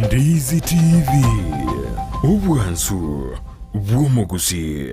Ndizi TV, obwansu bw'omogusii.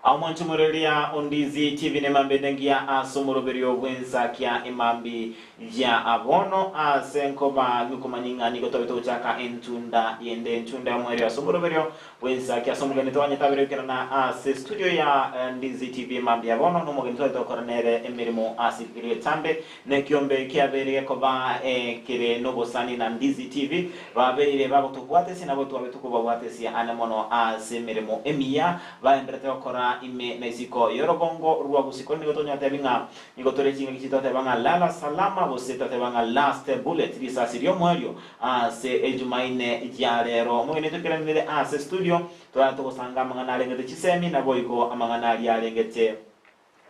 Omwancho moreria o Ndizi TV nemambi ende engiya ase omoroberio bw'ensakia emambi ya bono ase nkoba nyokomanya ng'a nigo twabete gochaka entunda yende entunda y'omoerio ase omoroberio bw'ensakia ase omogeni twanyete abere goikerana ase studio ya Ndizi TV emambi ya bono nomogeni twabete gokora nere emeremo ase rikeri etambe Nekiombe kiabeire gekoba kere nobosani na Ndizi TV, babeire bagotobwatesia nabo twabe tokobabwatesia ane mono ase emeremo emiya baenderete gokora ime na isiko y'orogongo rwa Gusii. Korende nigo tonyara tebi ng'a nigo tore chingaki chitoteba ng'a lala salama gose toteba ng'a last bullet, risasi ri'omoerio ase ejumaine ya rero. Omogeni toikeranire ase studio torare togosanga amang'ana arengete chisemi naboigo amang'ana aria arengete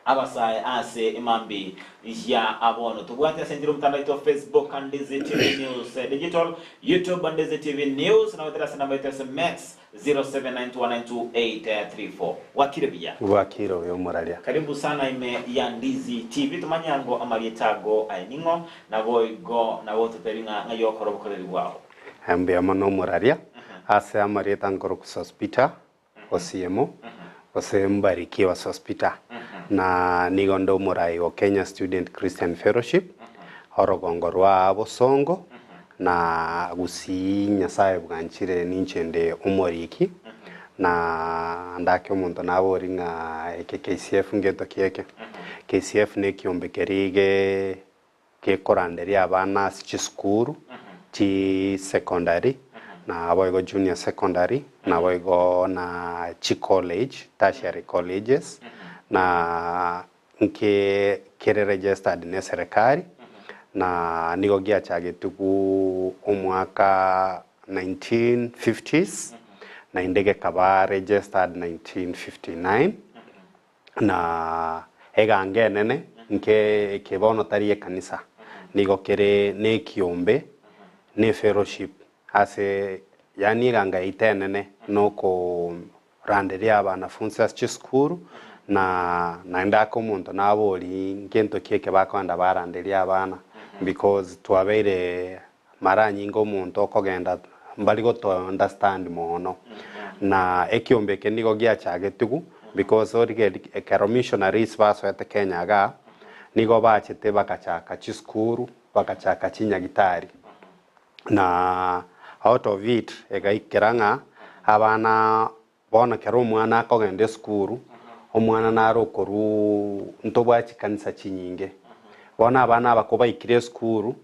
Abasae ase emambi ya bono. Tobwate ase enchera omotandao oito Facebook Ndizi TV News Digital, YouTube Ndizi TV News na goetera ase enamba yaito SMS 0792192834. Bwakire buya. Bwakire oyo omoraria. Karibu sana ime ya Ndizi TV tomanye ango amarieta ago aye ning'o naboigo nabo ototebi ng'a ng'ai okora obokoreri bwao. Mbuya mono omoraria ase amarieta nkorokwa Sospeter Osiemo, gose Mbarikiwa Sospeter, na nigo nde omorai o Kenya Student Christian Fellowship, orogongo rwa Bosongo, na Gusii Nyasae bwanchire ninche nde omoriki, na ndake omonto nabori ng'a eke KCF ngento ki eke? KCF nekiombe keria ge Gekoranderia abana ase chisukuru chisecondary naboigo junior secondary naboigo na chicollege tertiary colleges na nke kere registered ne serikali na nigo giachagetigw omwaka 1950s naende gekaba registered 1959. Na eganga enene nke eke bono tari ekanisa, nigo kere nekiombe, ne fellowship ase yaani eganga yaito enene nokoranderia abanafunsi ase chisukuru na naende ake omonto nabori ngento ki eke bakoenda baranderia abana because twabeire Mara nyinge omonto okogenda mbari goto understand mono na ekiombe eke nigo giachagetigwe because origereria ekero missionaries basoete Kenya igaa nigo bachete bagachaka chisukuru bagachaka chinyagitari na out of it egaikera ng'a abana Bono ekero omwana akogenda esukuru, omwana nare okorwa ntobwate chikanisa chinyinge. Bono abana aba kobaikire esukuru,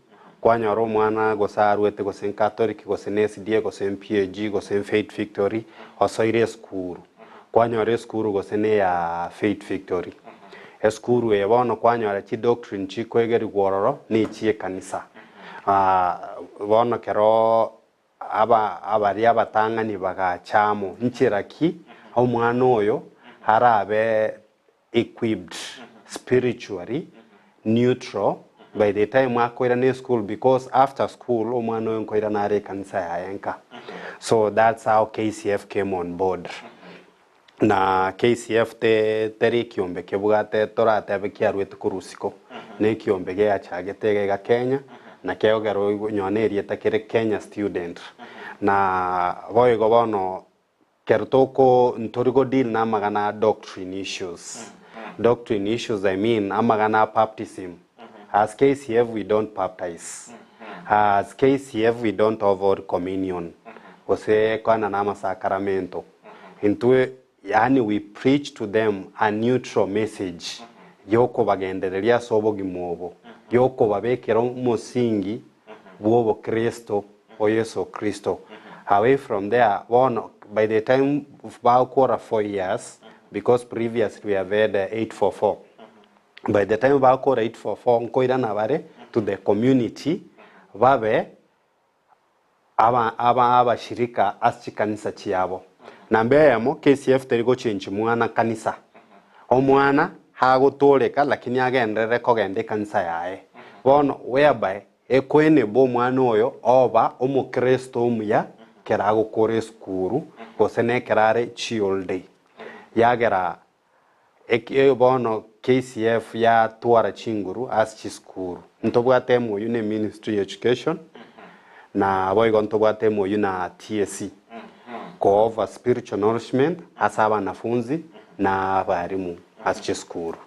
kwanyora omwana gose arwete gose ncatholic gose ne SDA gose mPAG gose mFaith Victory, osoire esukuru. Kwanyora esukuru gose ne ya Faith Victory. Esukuru eye bono kwanyora chidoctrine chikoegerigwa ororo ne echi'ekanisa. Bono ekero Aba abaria abatang'ani bagacha amo, Nchera ki omwana oyo arabe equipped spiritually neutral by the time akoirana eschool because after school omwana oyo nkoirana are ekanisa yaye nka. So that's how KCF came on board. Na KCF te teri ekiombe kebwate toratebe kiarwete korwa isiko, na ekiombe geachagete iga iga Kenya, na kegogera oigwe nonye na erieta kere Kenya Student. Na boigo bono kero toko ntori go deal na amagana a doctrine issues, doctrine issues I mean amagana a baptism, as KCF we don't baptize, as KCF we don't offer communion, gose koenana amasakaramento. Intwe, yaani we preach to them a neutral message y'okobagendereria ase obogima obo, y'okobabekera omosingi bw'obokristo o Yeso Kristo. Away from there, bono by the time bagokora 4 years, because previously we have had 844, by the time bagokora 844 nkoirana bare to the community babe aba aba abashirika ase chikanisa chiabo. Namba eyemo, KCF teri gochenchi mwana kanisa. Omwana agotoreka lakini agenderere kogenda ekanisa yaye. Bono whereby ekoenable omwana oyo oba omokristo omuya kero agokora esukuru gose nekero are chiholiday. Yagera eki bono KCF yatwara chinguru ase chisukuru. Ntobwate MOU ne Ministry ya Education na boigo ntobwate MOU na TSC ko offer spiritual nourishment ase abanafunzi na abalimu ase chisukuru.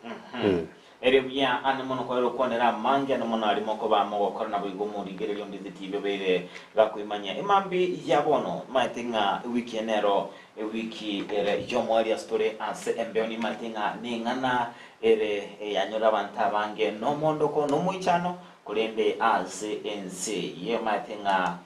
Ere buya ande mono kwarire okwanera amange ande mono arimo koba mogokora naboigo omorigereria onde tibi obeire gakoimanyia emambi ya bono. Maete ng'a ewiki eye nero ewiki ere y'omoerio ase tore ase embeo nimaete ng'a neng'ana ere eyanyora abanto abange nomoondoko nomoichano korende ase ense eye maete ng'a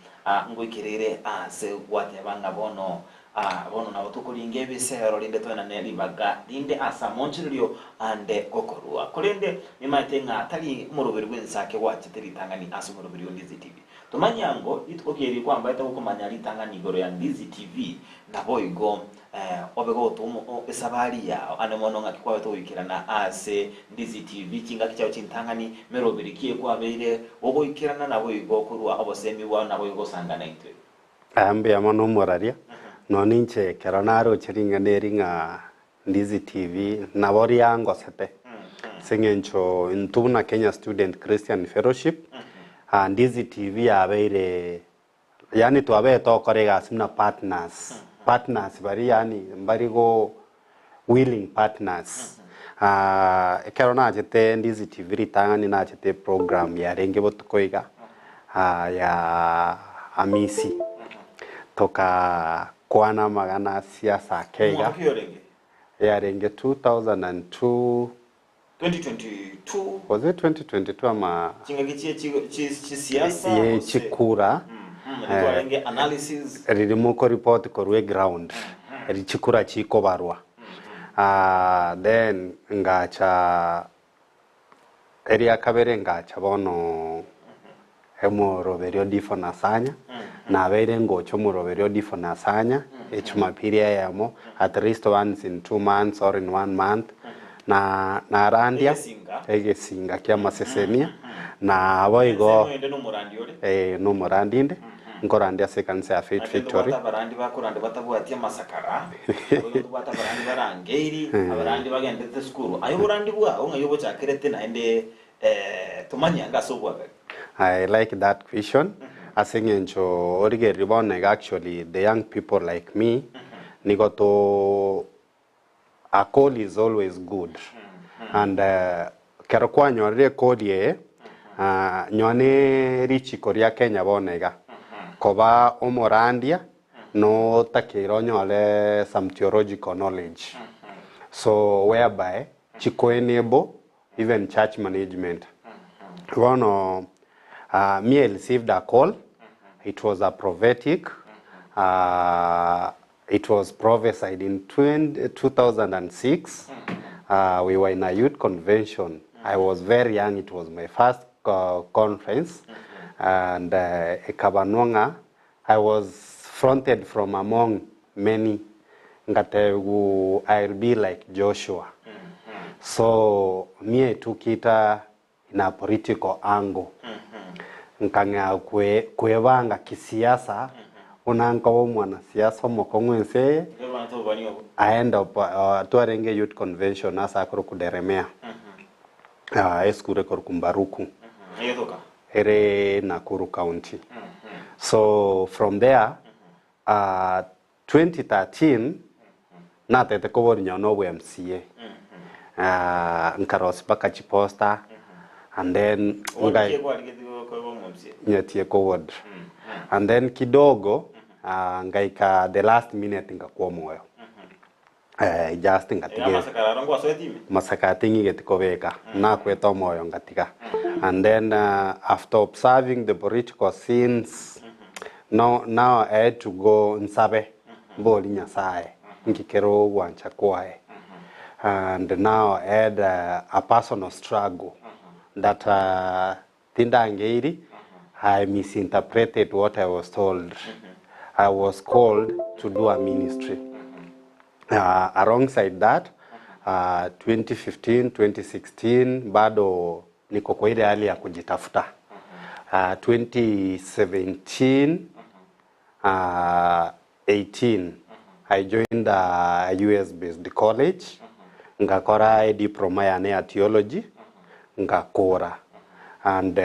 ngoikereire ase gwateba ng'a bono Aa, bono nabo tokoringa ebisero rinde toenane ribaga rinde ase amoonchorerio ande gokorua. Korende nimaete ng'a tari omoroberi bw'ensake gwachete ritang'ani ase omoroberi o Ndizi TV. Tomanye ango, rituko ki eri kwambaete gokomanya ritang'ani igoro ya Ndizi TV, naboigo obe gotwa esabari yao ande mono ng'aki kwabete goikerana ase Ndizi TV chingaki chiao chintang'ani, meroberi ki ekwabeire gogoikerana naboigo korua obosemi bwao naboigo gosanga naintwe. Aya mbuya mono omoraria, nonya inche ekero naroche ring'ana eri ng'a Ndizi TV nabo riangosete, ase eng'encho intwe buna Kenya Student Christian Fellowship, Ndizi TV yabeire yaani twabeire togokora egasi buna partners, partners baria yaani mbari go willing partners. Ekero nachete Ndizi TV ritang'ani nachete eprogram yarenge botuko iga ya Hamisi, tokakwana amagana a siasa ake iga, Omwaka ki orenge? yarenge 2002, 2022 was it 2022 ama chingaki chie chi- chi- chisiasa ye gose? chikura Twarenge analysis riri mokoripoti korwa eground eri chikura chikobarwa then ngacha eria kabere ngacha bono omoroberio Difo Nasanya nabeire ngocha omoroberio Difo Nasanya echumapili eyemo at least once in 2 months or in one month na narandia Egesinga. Egesinga kia amasesenia na boigo Ensemo ende nomorandi ore. Eh, nomorandi inde nkorandia ase ekanisa ya Faith Naende Victory. ntobwate abarandi bakoranda batabwati amasakara, naboigo ntobwate abarandi barangeiri, abarandi bagendete esukuru. Aye oborandi bwao ng'ai obochakerete naende eh, tomanye anga ase obwagare. I like that question ase eng'encho origereria bono iga actually the young people like me nigo to a call is always good and kero kwanyorire ecall eye nyowe ne richiko ria Kenya bono iga koba omorandia notakeire onyore some theological knowledge so whereby chiko enable even church management bono me I received a call it was a prophetic It was prophesied in 2006. We were in a youth convention. I was very young. It was my first conference. And ekabanwa ng'a I was fronted from among many. Ngatebigwa I'll be like Joshua. So me I took it in a political angle. Nkang'ea kwebanga kisiasa buna nkoba omwanasiasa omokong'u ense eye. Aende twarenge youth convention ase akorokwa Deremea, esukuru ekorokwa Mbaruku ere Nakuru County. So from there 2013 natete koboria nonye na obwa MCA nkarosia mpaka chiposter and then nyetie koward and then kidogo ngaika the last minute ngakwa omoyo just ngatiga masaka ting'igeti kobeka nakwete omoyo ngatiga and then after observing the political scenes No, now I had to go nsabe mbori Nyasaye nki kere ogwancha kwaye and now I had a personal struggle that tindangeiri I misinterpreted what I was told. I was called to do a ministry. Alongside that, 2015, 2016 bado niko kwa ile hali ya kujitafuta. 2017, 18 I joined a US based college ngakora ediploma yane ya theology ngakora and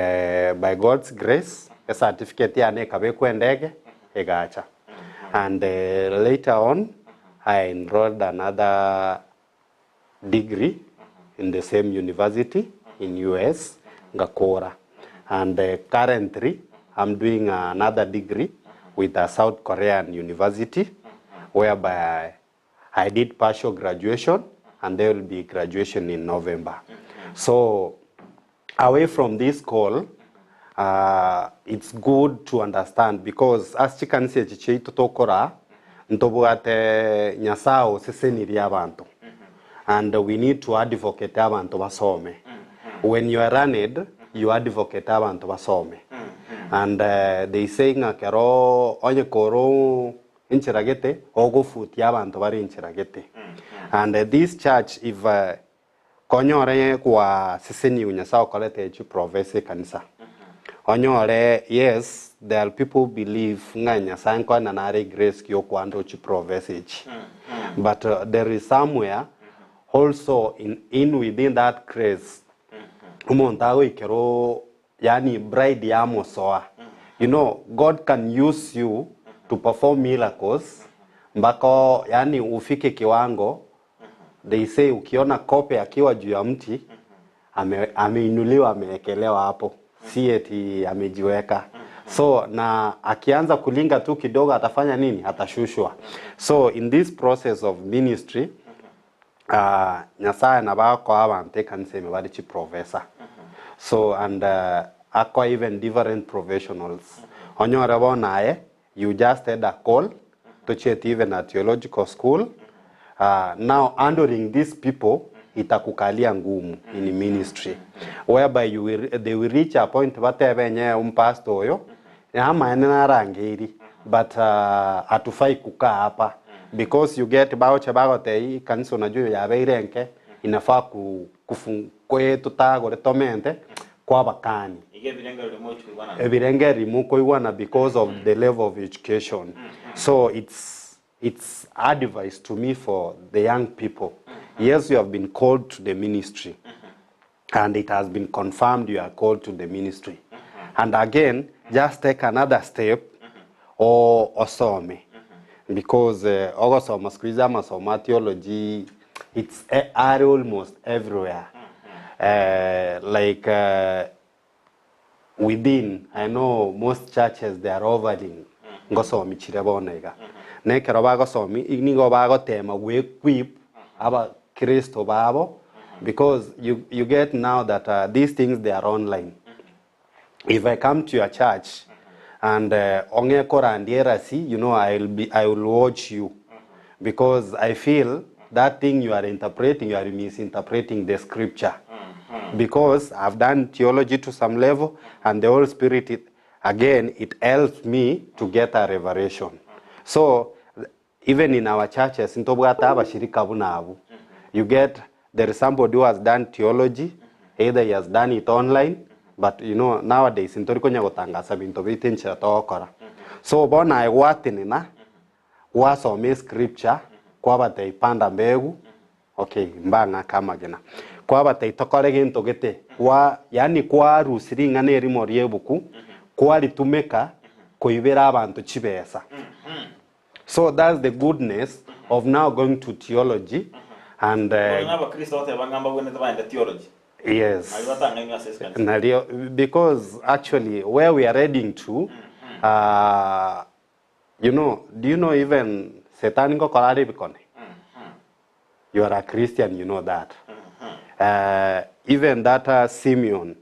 by God's grace ecertificate yane ekabekwa endege egacha and later on I enrolled another degree in the same university in US ngakora and currently I'm doing another degree with a South Korean university whereby I did partial graduation and there will be graduation in November. So away from this call, it's good to understand because ase chikanisa echi chiaito tokora ntobwate Nyasaye osesenirie abanto and we need to advocate abanto basome. When you are learned, you advocate abanto basome. And they say ng'a kero onye koro enchera gete ogofutia abanto bare enchera gete. And this church if Konyore gwaseseniwu Nyasae okorete chiprofesa ekanisa. Onyore yes there are people who believe ng'a Nyasae nkoenana are grace ki okwanda ochiprofesa echi. But there is somewhere also in in within that grace omonto agoikera oo yaani bride yamosoa. You know God can use you to perform miracles mpaka yaani ufike kiwango They say ukiona kope akiwa juu ya mti ame, ameinuliwa ameekelewa hapo, si eti amejiweka. So na akianza kulinga tu kidogo atafanya nini? Atashushwa. So in this process of ministry uh, Nyasaye nabo akoa abanto ekanisa ime bare chiprofesa so and akoa even different professionals onyore bono aye You just had a call tochieti even a theological school now handling these people itakukalia ngumu in ministry whereby you will, they will reach a point batebe enye ompastor oyo amaene narangeiri but hatufai kukaa hapa because you get bagocha bagotebia ekanisa unajua yabeire enke inafaa ku, kufu, totagore tomente kwabakani. Iga ebirengererio mochi koigwana. Ebirengererio mokoigwana because of the level of education. So it's it's advice to me for the young people. Yes, you have been called to the ministry and it has been confirmed you are called to the ministry. And again, just take another step o osome because ogosoma siku hizi amasomo a theology it's are almost everywhere. Like within I know most churches they are offering ngosomi chire bono iga. Na ekero bagosomi nigo bagotema go equip abakristo babo because you, you get now that these things they are online. If I come to your church and ong'e korandia erasi, you know I will be, I will watch you because I feel that thing you are interpreting, you are misinterpreting the scripture. Because I've done theology to some level and the Holy Spirit, it, again, it helps me to get a revelation. So even in our churches, ntobwate abashirika buna abwo. You get, there is somebody who has done theology, either he has done it online, but you know, nowadays ntori konya gotangasa binto biaito enchera togokora. So bono aye gwatenena, gwasoma escripture, kwabatebia panda mbegu, okay, mbang'ake amagena. Kwabatebia tokore gento gete, gwa yaani kwarusia ring'ana erimo ria ebuku, kwaritumeka koibera abanto chibesa. So that's the goodness of now going to theology and Bono n'abakristo bateba ng'a mbabwenerete baende theology. Yes. Nario batang'ainwe ase ekanisa. Nario, because actually where we are heading to, you know, do you know even Satan ngokora are ebikone? You are a Christian, you know that. Even that Simeon,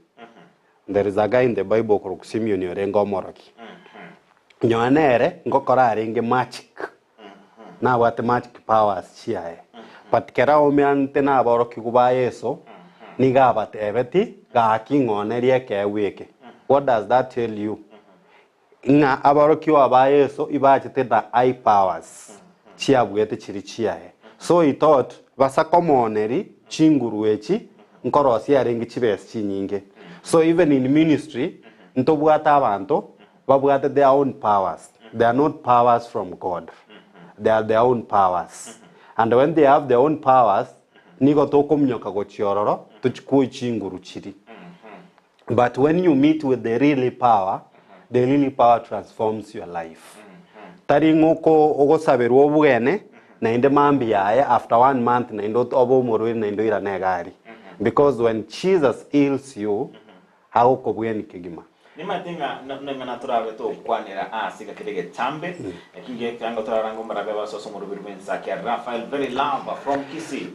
there is a guy in the Bible okorokwa Simeon orenge omoroki. Nyowe nere ngokora arenge magic, nabwate magic powers chiaye. But kera aomeanete naborokigwa ba Yeso, nigo abatebeti, gaki ng'onerie ekeegwa eke. What does that tell you? Ng'a abarokigwa ba Yeso ibachete na high powers chiabuete chiri chiaye. So he thought basa komooneri chinguru echi nkorosia arenge chibesa chinyinge. So even in ministry ntobwate abanto babwate their own powers. They are not powers from God. They are their own powers. And when they have their own powers, nigo tokominyoka gochia ororo tochikwoe chinguru chiri. But when you meet with the really power, the really power transforms your life. Tari ng'a oko ogosaberwa obwene naende mambia yaye after one month naende ot- obe omorwaire naende oirane egari. Because when Jesus heals you, agokobwenia kegima. Nimanyete ng'a neng'ana torabe togokwanera ase gakere getambe, lakini gekiango torarange omorabe abase ase omoroberi bw'ensake. Raphael Very Love from Kisii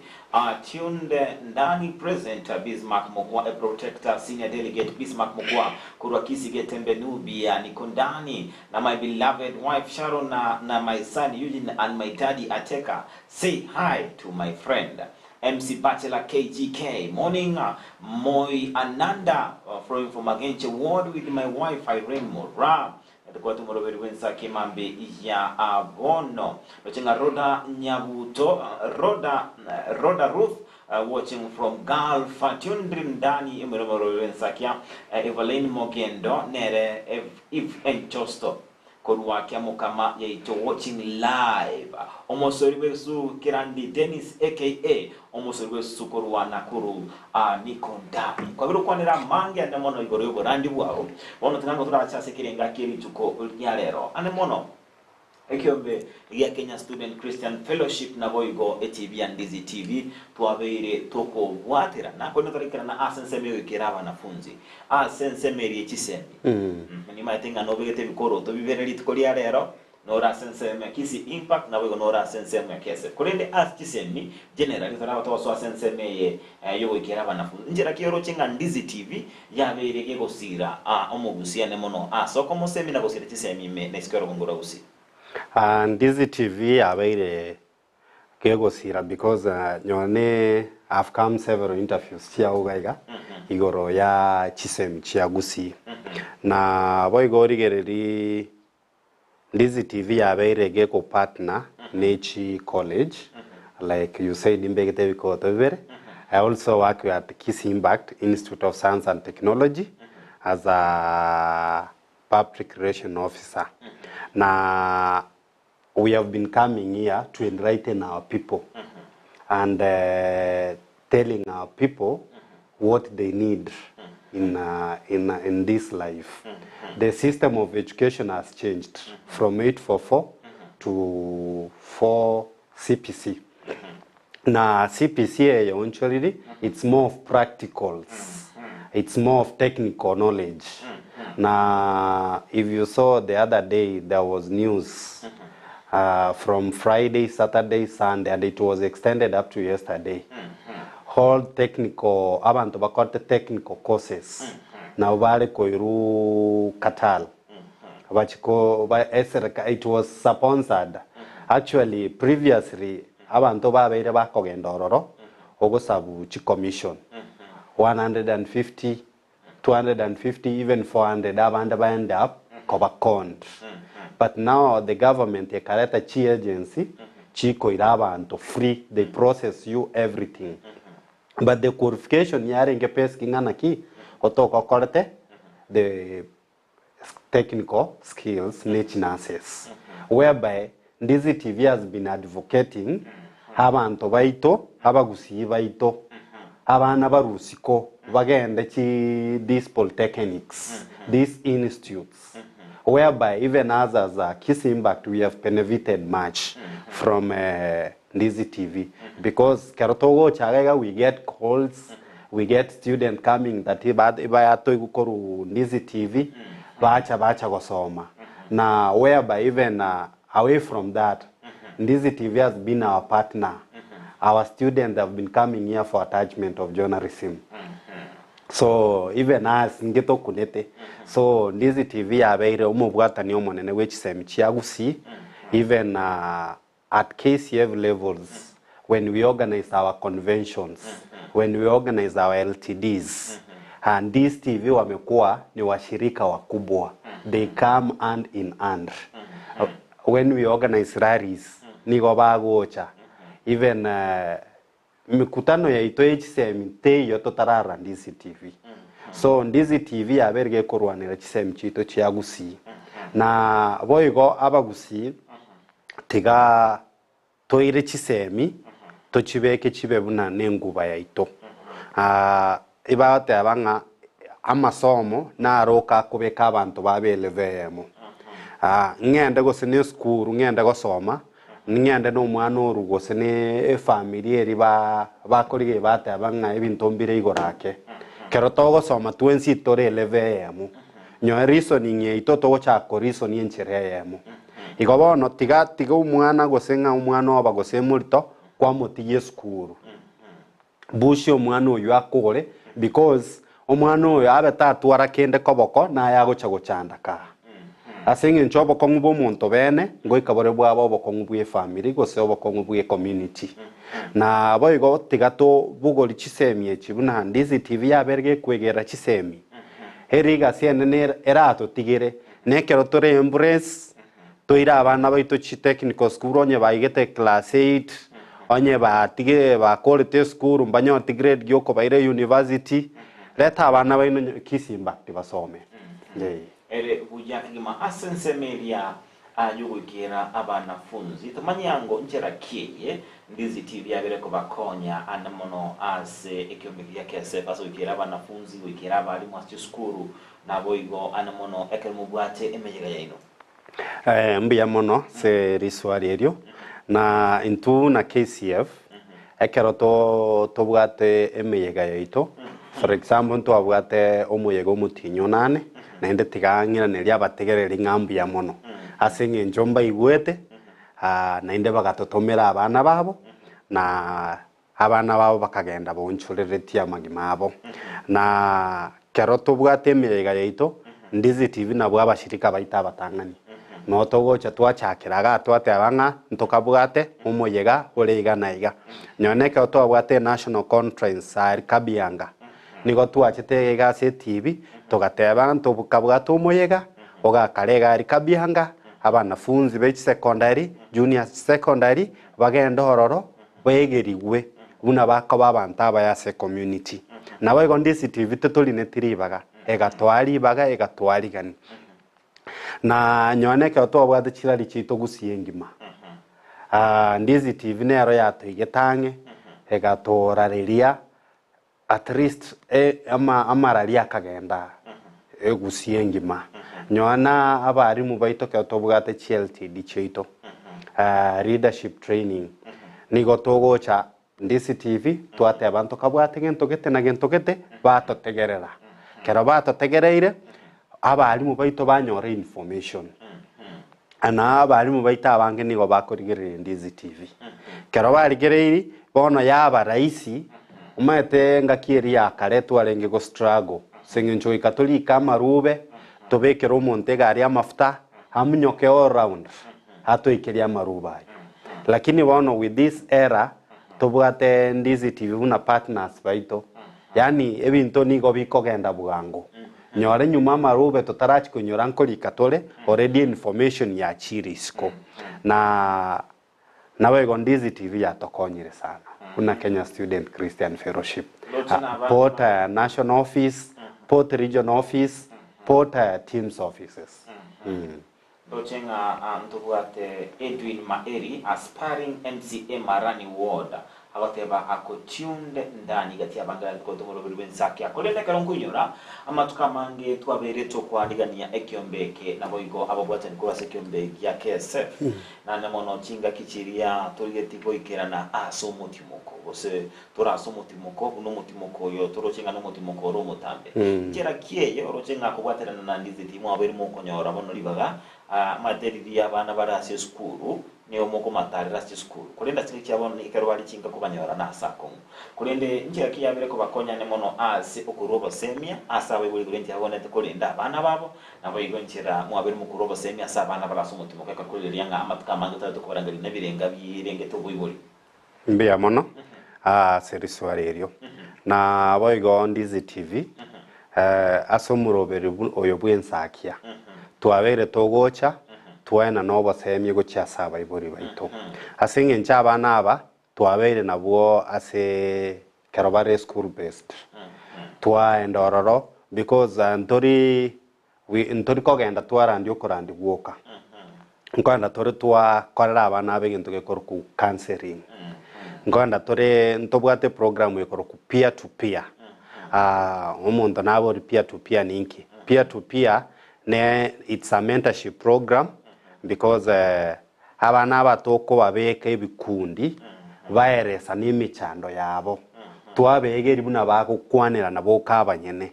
Tuned ndani present Bismarck Mokua a protector senior delegate Bismarck Mokua korwa Kisii Getembe Nubia niko ndani na my beloved wife Sharon na na my son Eugene and my daddy Ateka say hi to my friend MC Bachelor KGK morning Moi Ananda flowing from Magenche ward with my wife Irene Moraa Tokwate omoroberi bw'ensaki emambe ya bono. Roche ng'a Rhoda Nyabuto, Rhoda, Rhoda Ruth, watching from Gulf, tuned ndani omoroberi bw'ensakia Evaline Mogendo nere Eve Enchosto korwa Kiamokama yaito watching live. Omosori bw'esusu Kerandi Dennis aka omosori bw'esusu korwa Nakuru Niko ndani. Kwabire okwanera amange ane mono igoro y'oborandi bwao. Bono tiga ngotorache ase ekerenga kie rituko ria rero. Ane mono ekiombe gia Kenya Student Christian Fellowship naboigo etibi ya Ndizi TV twabeire tokobwaterana korende toraikerana ase ensemo egoikera abanafunzi ase ensemo eria chisemi. Nimaete ng'a nobegete ebikoroto bibere rituko ria rero Nore ase ensemo ya Kisii Impact, naboigo nore ase ensemo ya KSF. Korende ase chisemi generally toraba togosoa ase ensemo eye yogoikera abanafunzi. Nchera ki oroche ng'a Ndizi TV yabeire gegosira omogusia ane mono ase okomosemi na gosira chisemi ime na isiko y'orogongo rwa Gusii? Ndizi TV yabeire Kegosira because nyowe ne have come several interviews chiao iga iga igoro ya chisemi chia Gusii. Na boigo origererie Ndizi TV yabeire geko partner ne chi college like you said mbegete ebikoto bibere. I also work at Kisii Impact Institute of Science and Technology as a public relation officer. Na we have been coming here to enlighten our people and telling our people what they need in, in, in this life. The system of education has changed from 844 to 4 CPC. Na CPC eye onchoriri, it's more of practicals. It's more of technical knowledge. Na if you saw the other day, there was news from Friday, Saturday, Sunday, and it was extended up to yesterday. Whole technical, abanto bakorete technical courses, nabo bare koirwa Qatar. Bachie ko ba esereka it was sponsored. Actually previously abanto babeire bakogenda ororo ogosabu chicommission 150, 250 even 400 abande ba end up koba conned. But now the government ekareta chi agency chikoira abanto free they process you everything. But the qualification yarenge basic ng'a naki otoka okorete the technical skills ne chinurses whereby Ndizi TV has been advocating abanto baito abagusii baito abana barusiko bagende chi these polytechnics these institutes whereby even us as a Kisii Impact we have benefited much from Ndizi TV because kero togocha iga iga we get calls we get student coming that ibayatoigwa korwa Ndizi TV bacha bacha gosoma na whereby even away from that Ndizi TV has been our partner our students have been coming here for attachment of journalism so even us ngetokunete so Ndizi TV yabeire omobwatani omonene bwe chisemi chia Gusii even At KCF levels, when we organise our conventions, when we organise our LTDs, and this TV wamekuwa ni washirika wakubwa. They come hand in hand. When we organize rallies, nigo bagocha. Even Emekutano yaito ye chisemi teiyo totararora Ndizi TV. So Ndizi TV yabeire gekorwanera chisemi chiaito chia Gusii. Na boigo abagusii tiga toire chisemi tochibeke chibe buna nenguba yaito. Ebagoteba ng'a amasomo naro oka akobeka abanto babe elevel eyemo. Ng'ende gose ne esukuru ng'ende gosoma, Ning'ende nomwana orwo gose ne efamiri eria ba bakorigia bateba ng'a ebinto mbire igoro ake. Kero togosoma twensi tore elevel eyemo. Nyowe reasoning yaito togochaka ko reason enchera eyemo. Igo bono tiga tiga omwana gose ng'a omwana oba gose morito kwamotigia esukuru. Busia omwana oyio akore because omwana oyo abe tatwara kende koboko naye agocha gochanda kaa. Ase eng'encho obokong'u bwa omonto bene ngoika bore bwaba obokong'u bwa efamiri gose obokong'u bwa ecommunity. Na boigo tiga tobogori chisemi echi buna Ndizi TV yabere gekwegera chisemi ere egasi enene eratotigere nekero tore embrace Toire abana baito chitechnical school onye baigete class eight, onye batigire bakorete esukuru mbanyoreti grade giokobaira university, reta abana baino onye Kisii impact basome. Ee. Ere buya kegima ase ensemo eria y'ogoikera abanafunzi. Tomanye ango nchera ki eye Ndizi TV yabere kobakonya ande mono ase ekiombe gia KSF ase goikera abanafunzi, goikera abalimu ase chisukuru, naboigo ande mono ekero mobwate emeyega yaino. Mbuya mono ase riswali erio, na intwe buna KCF, ekero tobwate emeyega yaito, for example ntwabwate omoyega omotienyi onane, naende tiga ng'iranerie abategereri ng'a mbuya mono, ase eng'encho mbaigwete, naende bagatotomera abana babo, na Abana babo bakagenda boonchoreretie amagima abo. Na kero tobwate emeyega yaito, Ndizi TV nabwo abashirika baito abatang'ani. Noo togocha twachakera igaa twateba ng'a ntokabwate omoyega ore iga na iga. Nonye na ekero twabwate enational conference aria Kabianga, nigo twachete iga ase etibi togateba ng'a ntokabwate omoyega ogakare iga aria Kabianga, abanafunzi be chisecondary, junior secondary, bagende ororo Baegerigwe buna bakoba abanto abaya ase ecommunity. Naboigo ndisitivite torineti ribaga, egatoa ribaga egatoa rigani. Na nyowe nekero twabwate chirari chiaito gusii engima, Ndizi TV nero yatoigete ang'e, egatorareria At least amarari akagenda egusia engima. Nyowe na abarimu baito ekero tobwate chi LTD chiaito, leadership training, nigo togocha Ndisi TV twateba ntokabwate gento gete na gento gete, batotegerera. Ekero batotegereire, abarimu baito banyora information. Na abarimu baito abange nigo bakorigereria Ndizi TV. Ekero barigereirie, bono yaba rahisi, omanyete engaki eria ya kare twarenge go struggle, ase eng'encho goika torike amarube, tobekere omonto egari amafuta, amunyoke all round, atoikerie amarube ayio. Lakini bono with this era, tobwate Ndizi TV buna partners baito, yaani ebinto nigo bikogenda bwango. Nyore nyuma amarube totarachia konyora nkorika tore already information yachiire isiko. Na naboigo Ndizi TV yatokonyire sana buna Kenya Student Christian Fellowship. Ndoche na abana Port national office, port regional office, port teams offices. Ndoche ng'a ntobwate Edwin Maeri, aspiring MCA Marani Ward, agoteba ako tuned ndani gati y'abange bagoeta omoroberi bw'ensaki. Korende ekero nkoinyora amatuko amange twabeire tokwarigania ekiombe eke naboigo ababwatani korwa ase ekiombe gia KSF naende mono chingaki chiria torigetie goikerana ase omotimoko gose tore ase omotimoko buna omotimoko oyo toroche ng'a nomotimoko ore omotambe. Nchera ki eye oroche ng'a kobwaterana na Ndizi timwabeire mokonyora bono ribaga amaete riria abana bare ase esukuru nigo mokomatarera ase chisukuru, korende ase chingaki chia bono ekero bare chinka kobanyora nase akong'u. Korende nchera ki yabere kobakonya mono ase okorua obosemia ase abaibori igoro enchera bagwenerete korenda abana babo, naboigo enchera mwabeire mokorua obosemia ase abana bare ase omotimoko ekero korigereria ng'a amatuko amange tari tokobarangeria nebirenga birengete oboibori. Mbuya mono ase risuari erio. Naboigo Ndizi TV ase omoroberi oyo bw'ensakia. Twabeire togocha twaenana obosemia gochia ase abaibori baito. Ase eng'encho abana aba twabeire nabwo ase ekero bare school based, twaenda ororo because ntori we ntori kogenda twarandia okorandia gwoka, nkoenda tore twakorera abana aba egento gekorokwa counselling, nkoenda tore ntobwate eprogram ekorokwa peer to peer, omonto nabori peer to peer ninki? Peer to peer ne it's a mentorship program because abana aba tokobabeka ebikundi baeresane emechando yabo, twabegeria buna bagokwanerana boka abanyene,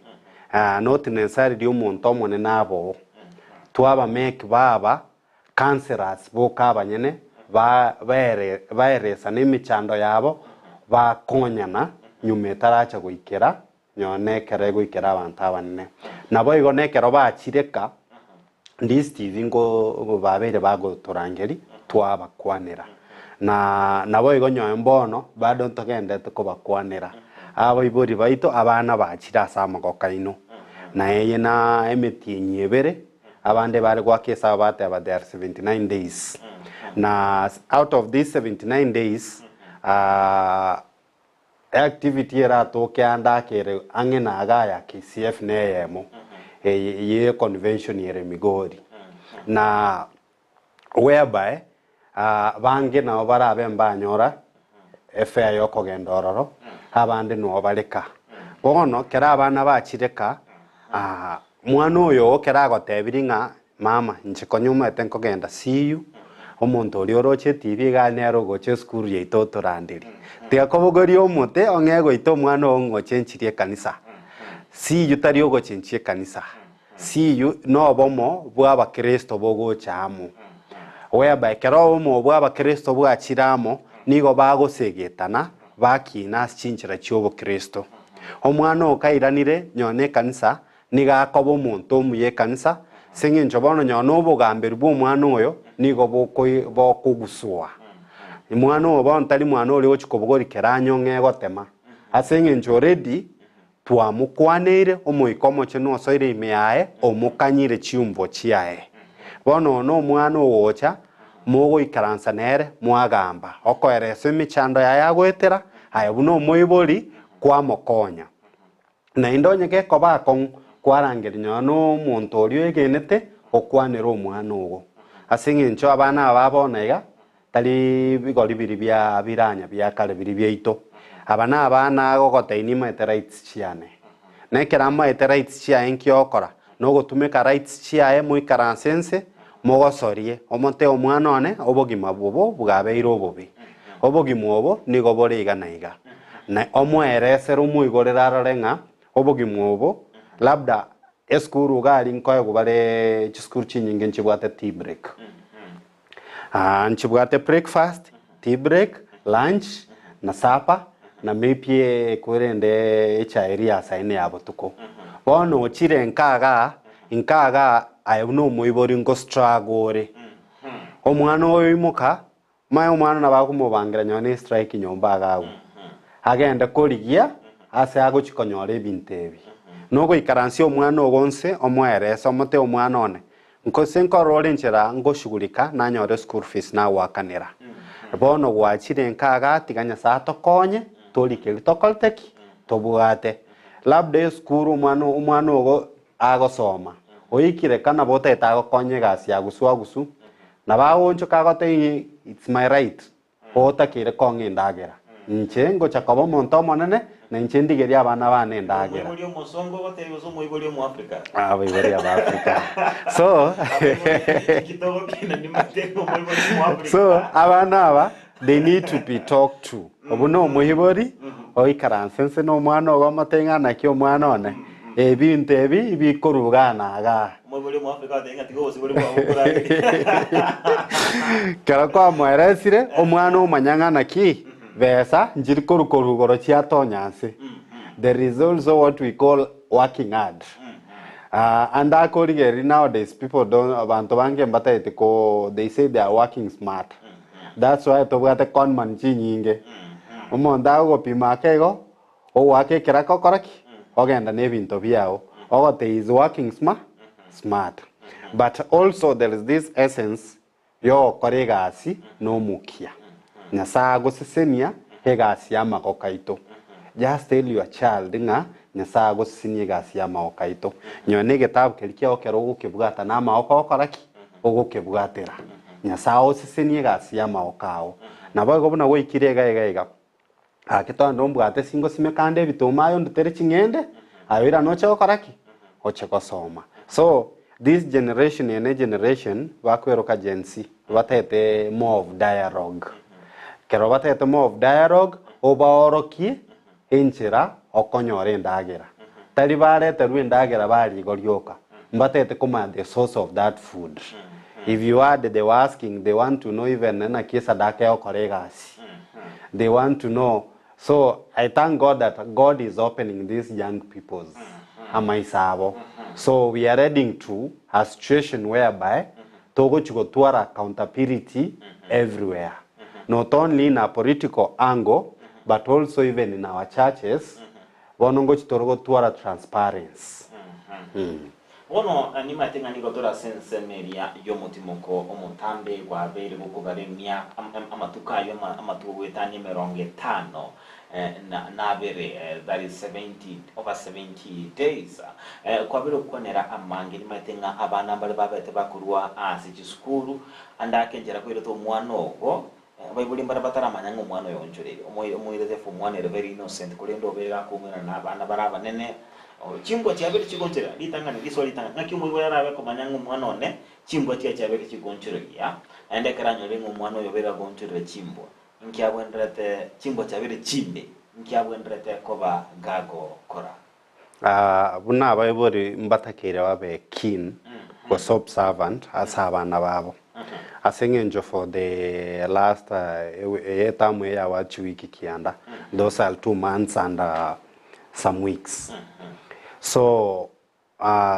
not necessarily omonto omonene aboo, twabamake baba counsellors boka abanyene ba baere baeresane emechando yabo bakonyana nyuma etaracha goikera Nonye nekero egoikera abanto abanene. Naboigo nekero bachire ka, this TV nko babeire bagotorangeria, twabakwanera. Na naboigo nonye mbono, bado ntogenderete kobakwanera. Abaibori baito, abana bachire ase amagoko aino. Na eye na emetienyi ebere, abande bare goaka esabu bateba there are 79 days. Na out of these 79 days, Eactivity eratoke ande ake ere ang'e na igaa ya KCF neyemo ye convention ere Migori na whereby bange nabo barabe mbanyora efare yokogenda ororo abande noo bare ka. Bono kero abana bachire ka mwana oyo oo kero agotebirie ng'a Mama, inche konya omanyete nkogenda CU, omonto oria oroche etibi iga nere ogocha esukuru yaito otoranderie. Tiga kobogoria omote ong'e goita omwana oo ng'a ochenchirie ekanisa. CU tari ogochenchia ekanisa. CU nobomo bwa abakristo bogocha amo. Whereby ekero obomo bwa abakristo bwachire amo, nigo bagosegetana bakina ase chinchera chia obokristo. Omwana oo kairanire nonye ekanisa, Nigo akoba omonto omuya ekanisa, ase engencho bono nonye nobogamberi bw'omwana oyo nigo bokogusua. Mwana oyo bono tari mwana oria ogochia kobogoria kera anyong'e egotema, ase engencho already twamokwaneire, Omoika Omochenu osoire ime yaye, omokanyire chiumbo chiaye. Bono oyo nomwana ogocha, mogoikaransa nere, mwagamba, okoereswa emechando yaye agoetera, aye buna omoibori kwamokonya. Naende onye gekoba akong'u, kwarangeria nonya nomonto oria oegenete gokwanera omwana ogo. Ase engencho abana aba bono iga, tari bigori biria bia biranya bia kare biria biaito. Aba nabana agogotebia nimaete rights chiane. Na ekero amaete rights chiaye nki ogokora? Nogotumeka rights chiaye moikaranse nse, mogosorie, omotebe omwana one obogima obo bwabeire obobe. Obogima obo nigo bore iga na iga. Na omoeresere omoigorere arore ng'a obogima obo labda esukuru iga aria nkoegwa bare chisukuru chinyinge nchibwate tea break. Nchibwate breakfast, tea break, lunch na supper na maybe korende echae eria ya saa ine ya botuko. Bono ochire nka igaa, nka igaa aye buna omoibori nko struggle ore. Omwana oyo oimoka, omanye omwana nabo akomobangera nonye ne strike nyomba iga agwo. Agende korigia ase agochia konyora ebinto ebi. Nogoikaransia omwana ogo nse omoerese omote omwana one, Gose nkorora ore enchera ngoshugurika nanyore school fees nagoakanera. Bono gwachire nka igaa tiga Nyasae atokonye torike ri tokorete ki? Tobwate. Labda esukuru omwana omwana ogo agosoma oikire ka nabo otagete agokonye egasi ya gusu agusu nabo agoonchoka agotebie ng'a it's my right. Otakeire kong'a endagera. Inche ngocha koba omonto omonene, na inche ndigerie abana bane endagera. Omoibori omosongo ogotebia gose omoibori omoafrika? Abaibori ab'Afrika. So, Abaibori kitogokina nimate ng'a omoibori omoafrika. so abana aba they need to be talked to. Obwo na omoibori oikaranse nse na omwana ogo omotebie ng'a naki omwana one, ebinto ebi bikorugana igaa. Omoibori omoafrika agotebi ng'a tiga obosibore bwao bokorageria. Kero kwamoeresire, omwana omanya ng'a naki besa nchiri korwa korwa igoro chiatonya nse. There is also what we call working hard. Ah, ande akorigereria nowadays people don't abanto bange mbatagete ko they say they are working smart. That's why tobwate conman chinyinge. Omonto agogopima ake igo, Ogoaka ekeraka okora ki? Ogenda na ebinto biao. Ogote he is working sma smart. But also there is this essence yogokora egasi nomokia. Nyasae agosesenia egasi y'amagoko aito. Just tell your child ng'a Nyasae agosesenie egasi y'amagoko aito. Nyowe na egetabu keria kiao ekero ogokebwata na amagoko ogokora ki? Ogokebwatera. Nyasae agosesenie egasi y'amagoko ao. Naboigo buna gwaikire iga iga iga. Gaki togende ombwate singosimeka ande ebituma aye ondutere ching'ende, aye oirane oche gokora ki? Oche gosoma. So, this generation eye ne generation bakweroka Gen Z, batagete more of dialogue. Ekero batagete more of dialogue, obaorokie enchera okonyora endagera. Tari bareterwe endagera baria igo rioka, mbatagete komanya the source of that food. If you add they were asking, they want to know even naki esadaka egokora egasi. They want to know so I thank God that God is opening these young peoples amaiso abo. So we are heading to a situation whereby togochi gotwara accountability everywhere. Not only in a political angle but also even in our churches, bono ngochi tore gotwara transparency. Bono nimanyete ng'a nigo tore ase ensemo eria y'omotimoko omotambe gwabeire gokobara emiaka amatuko ayio amatuko goetania emerongo etano na abere, that is 70, over 70 days. Kwabeire gokwanera amange, nimanyete ng'a abana mbare babete bakorua ase chisukuru, ande ake enchera koirete omwana ogo, Abaibori mbare bataramanya ng'a omwana oyo oonchoreire. Omoirete omwana ere very innocent, korende obeire gakoumerana na abana bare abanene. Chimbwa chiabeire chigonchorera ritang'ani, risoa ritang'ani. Ng'aki omoibori arabe komanya ng'a omwana one chimbwa chiaye chiabeire chigonchoreria, naende ekero anyorire ng'a omwana oyo obeire agonchorera chimbwa, inki abwenerete chimbwa chiabeire chimbe, inki abwenerete koba gagokora? Buna abaibori mbatakeire babe keen gose observant ase abana babo. Ase eng'encho for the last eye eterm eye yawa chiwiki kianda, those are 2 months and some weeks. So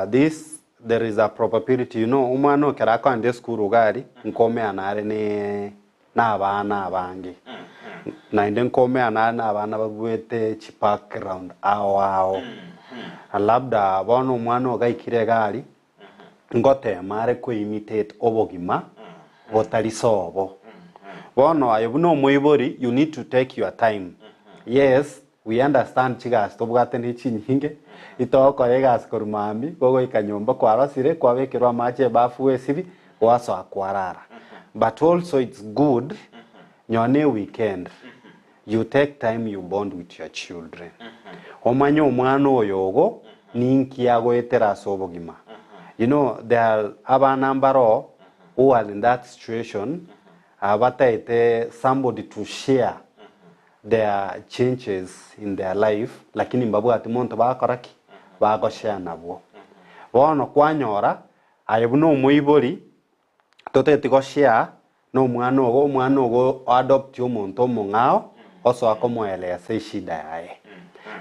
this there is a probability you know omwana ekero akoenda esukuru iga aria, nkomeana are ne na abana abange, naende nkomeana are na abana babuete chibackground ao ao. Labda bono omwana oyo gaikire iga aria, ngotema are koimitate obogima botari sobo. Bono aye buna omoibori you need to take your time. Yes, we understand chigasi tobwate ne chinyinge, itogokora egasi korwa mambia, gogoika nyomba kwarosire, kwabekerwa amache ebafu gwesibia, gwasoa kwarara. But also it's good nonye ne weekend, you take time you bond with your children. Omanye omwana oyo ogo ninki agoetera ase obogima. You know there are abana mbaroo who are in that situation, bataete somebody to share their changes in their life lakini mbabwati monto bagokora ki? Bagoshare nabwo. Bono kwanyora aye buna omoibori totageti goshare na omwana ogo, omwana ogo oadopt omonto omong'ao osoa komoelesa eshida yaye.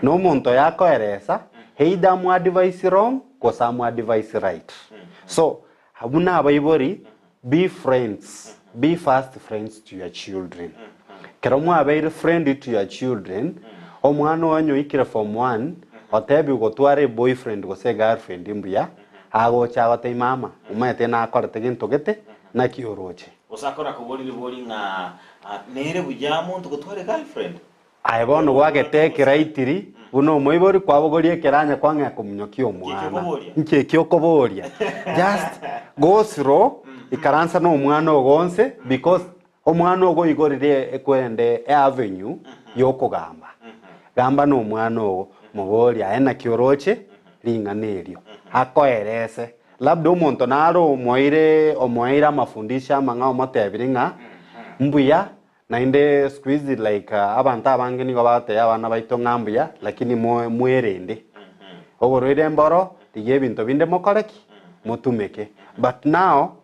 Na omonto oyo akoeresa either amoadvise wrong gose amoadvise right. So buna abaibori be friends, be first friends to your children. Ekero mwabeire friend to your children, omwana oyo onye oikire form one, otebiwe gotwara eboyfriend gose egirlfriend mbuya, agocha agotebia mama, omanyete nakorete gento gete, naki oroche? Gose akore akoborie ribori ng'a nere buya monto gotwara egirlfriend? Aye bono gwagete ekeraitiri buna omoibori kwabogoria ekeranya kwang'ea komunyokia omwana. Nki eki okoboria? Just go slow, ikaransa na omwana ogo onse because omwana ogo oigorire ekwende eavenue yokogamba. Gamba na omwana ogo, moborie aye naki oroche ring'ana erio, akoerese. Labda omonto nare omoire omoeire amafundisho amang'ao omotebire ng'a mbuya Naende siku hizi like abanto abange nigo bagotebia abana baito ng'a mbuya lakini mwerende. Oborwaire mboro, rigia ebinto binde mokore ki? Motumeke. But now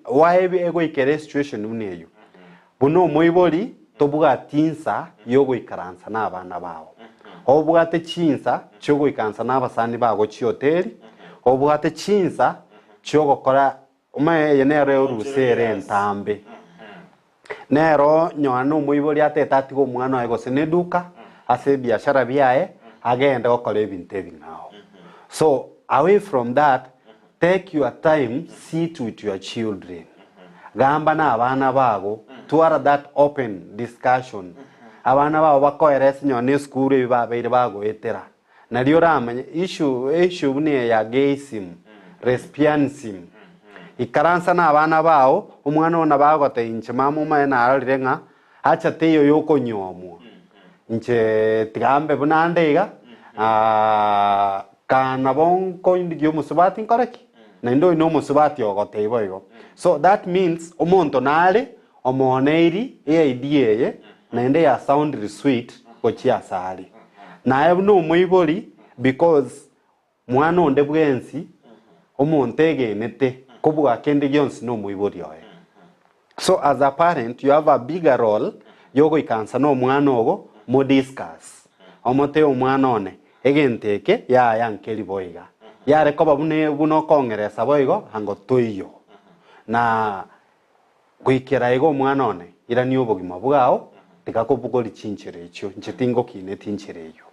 why egoikera esituation buna eyio? Buna omoibori tobwati insa yogoikaransa na abana bao. Obwate chinsa chiogoikaransa na abasani bago chihoteli, obwate chinsa chiogokora Omanye eye nero erusa ere entambe. Nero nyoa nomoibori atete atige omwana oye gose neduka ase ebiashara biaye agende gokora ebinto ebing'ao. So away from that, Take your time, sit with your children. Gamba na abana bago, twara that open discussion. Abana bago bakoerese nonye na esukuru ebi babeire bagoetera. Nario oramanye issue issue buna eye ya gayism, lesbianism. Ikaransa na abana bao, omwana oo nabo agotebia inche mama omanye narorire ng'a acha teiyo yokonyuomwa. Inche tiga mbe buna ande iga, kaa nabo nkoindigia omosubati nkore ki? Naende oyo nomosubati ogotebia boigo. So that means omonto nare omooneiri eidea eye naende ya soundly sweet gochia asare. Naye buna omoibori because mwana onde bwensi omonto egenete kobua kende gionsi nomoibori oye. So as a parent you have a bigger role yogoikansa nomwana ogo mo discuss omotebie omwana one egento eke yaya nkeri boiga yare koba buna buna okong'eresa boigo ango toiyo na Goikera iga omwana one, irania obogima bwao, tiga kobogori chinchera echio, inche tingokineti inchera eyio.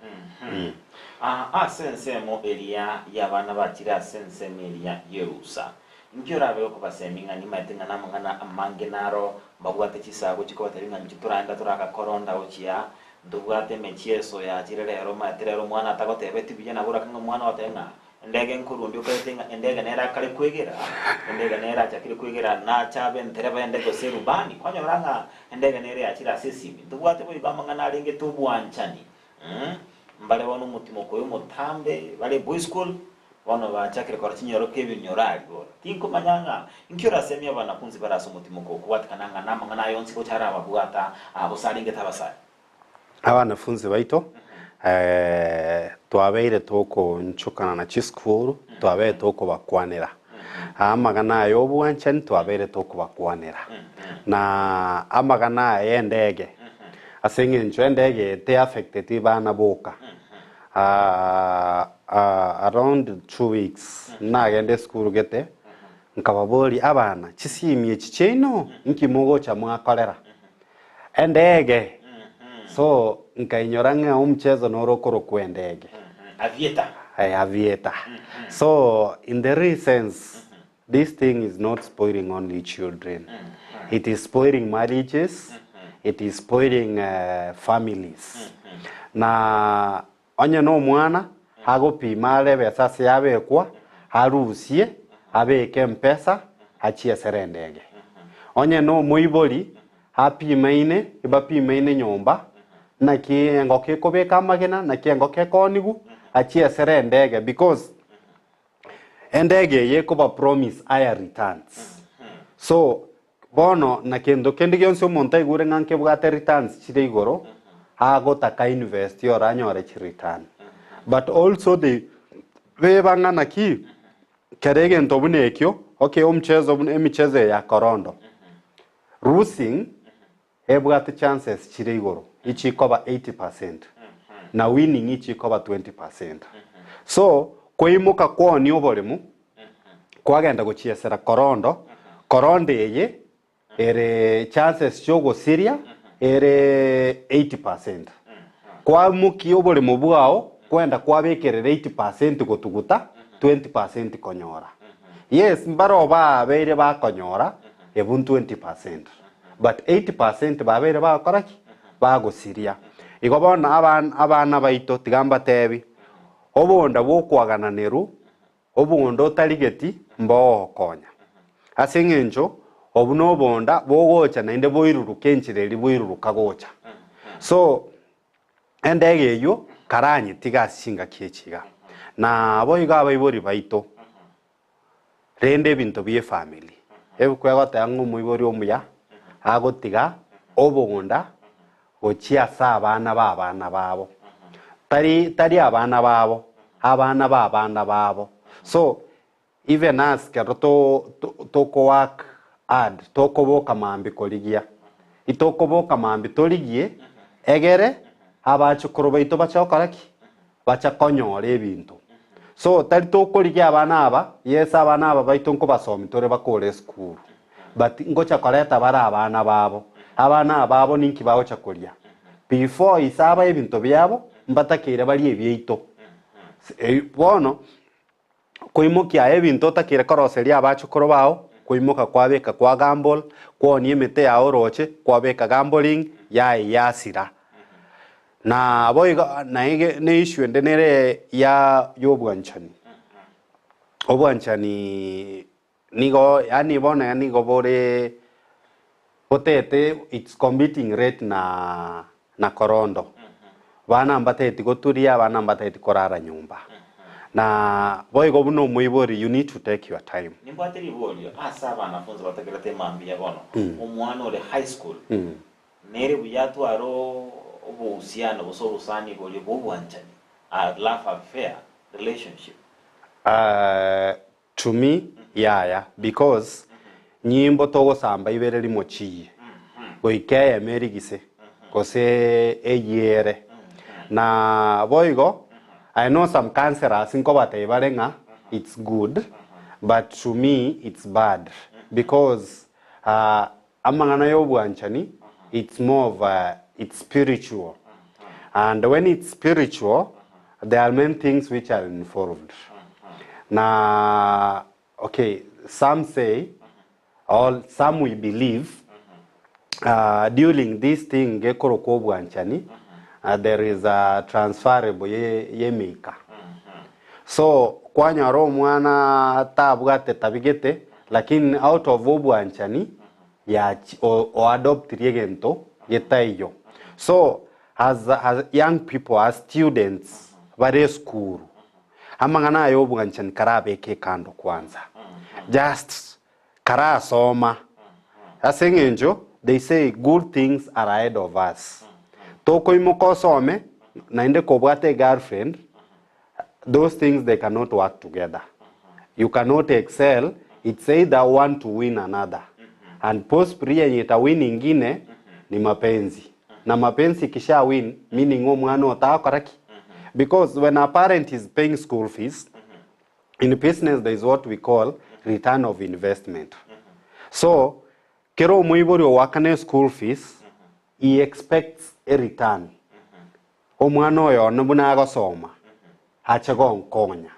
Ase ensemo eria y'abana bachire ase ensemo eria y'erusa, inki orabe okobasemia ng'a nimaete ng'a namang'ana amange naro mbabwate chisago chikobatebia ng'a inche toraenda toragakoronda gochia ntobwate emechieso yachire rero omanyete rero omwana atagotebeti buya nabo orake ng'a omwana ogotebe ng'a Endege nkorwa onde okarete ng'a endege nere akare kwegera, endege nere achakire kwegera nache abe entereba y'endege gose erubani, kwanyora ng'a endege nere yachire ase esimi. Ntobwate boigo amang'ana arengete obwanchani, mm, mbare bono omotimoko oyo omotambe, bare boys school, bono bachakire kora chinyoroka ebinyoro aria bono. Tinkomanya ng'a inki orasemie abanafunzi bare ase omotimoko okobwatekana ng'a namang'ana aya onsi gocha arababwata aa gose arengete abasae. Abanafunzi baito twabeire tokoonchokana na chisukuru, twabeire tokobakwanera amagana aya obwanchani twabeire tokobakwanera, na amagana aya endege, ase eng'encho endege eye teaffecteti bana boka, around 2 weeks nagenda esukuru gete, nkababoria abana chisimi echi chiaino nki mogocha mwakorera? Endege! So, nkainyora ng'a omchezo noro okorokwa endege. Aviator. Eh, aviator. So, in the real sense, this thing is not spoiling only children. It is spoiling marriages, it is spoiling families. Na onye na omwana, agopima are ebesa ase yabekwa, arusie, abeke mpesa, achiesere endege. Onye na omoibori, apimaine, bapimaine nyomba, naki engoko ekobeka amagena, naki engoko ekoonigwa, achiesere endege because endege eye ekoba promise higher returns. So, bono na kento kende gionsi omonto aigure ng'a nkebwate returns chire igoro, agotaka invest oro anyore chireturn. But also they beba ng'a naki, kera egento buna ekio, okay omchezo buna emichezo eye ya korondo, losing ebwate chances chire igoro, ichikoba 80%, na winning ichikoba 20%. So, koimoka kwonia oboremo, kwagenda gochiesera korondo, korondo eye ere chances chiogosiria ere 80%. Kwaimokia oboremo bwao kwenda kwabekerera 80% gotuguta, 20% konyora. Yes, mbaro babeire bakonyora ebu 20%, but 80% babeire bagokora ki? Bagosiria. Igo bono abana abana baito tiga mbatebi, obonda bwokoagananerwa Obonda otarigeti mbogokonya, ase engencho obwo nobonda bogocha naende boiruruke enchera eria boiruruka gocha. So, endege eyio karanyetiga ase chingaki echi iga. Na boigo abaibori baito, rende ebinto bie efamiri, ebuku egoteba ng'a omoibori omuya agotiga obonda gochia ase abana b'abana babo, tari tari abana babo, abana b'abana babo. So, even us kero to to toko work hard, tokoboka mambia korigia, itokoboka mambia torigie, egere abachokoro baito bache gokora ki? Bacha konyora ebinto. So, tari tokorigia abana aba, yes abana aba baito nkobasomia tore bakore esukuru, but ngocha koreta bare abana babo, abana aba babo ninki bagocha koria? Before ise abae ebinto biabo, mbatakeire barie ebiaito. Bono. Koimokia aye ebinto otakeire koroseria abachokoro bao, koimoka kwabeka kwa gamble, kwaonia emete yao oroche, kwabeka gambling, yaye yasira. Na boigo naige ne issue ende nere ya yobwanchani. Obwanchani nigo yaani bono nigo bore botete it's competing rate na na korondo. Bana mbateti goturia, abana mbateti korara nyomba. Na boigo buna omoibori you need to take your time. Nimbwate riborio ase abanafunzi batakerete mambia bono, omwana ore high school nere buya atware obohusiano gose obosani boria bw'obwanchani, a love affair relationship? To me yaya because nyimbo togosamba ibere rimo chiyie goika eyemo erigise gose eyiere na boigo I know some counsellors nkobatebia bare ng'a it's good but to me it's bad because amang'ana ya obwanchani it's more of it's spiritual and when it's spiritual there are many things which are involved na okay some say or some we believe during this thing gekorokwa obwanchani there is a transferable ye yemeika so kwanyora omwana tabwate tabigete Lakini out of obwanchani yachi o oadoptirie egento getaiyo. So as as young people as students bare esukuru, amang'ana aya obwanchani karabeke ekando kwanza. Just karasoma ase eng'encho they say good things are ahead of us. Tokoimoka osome naende kobwate egirlfriend those things they cannot work together you cannot excel it's either one to win another and possibly yenye ita win ingine ni mapenzi na mapenzi ikisha win meaning omwana otakora ki because when a parent is paying school fees in business there is what we call return of investment so kera omoibori owakana school fees he expects a return Omwana oyo one buna agosoma, ache gonkonya.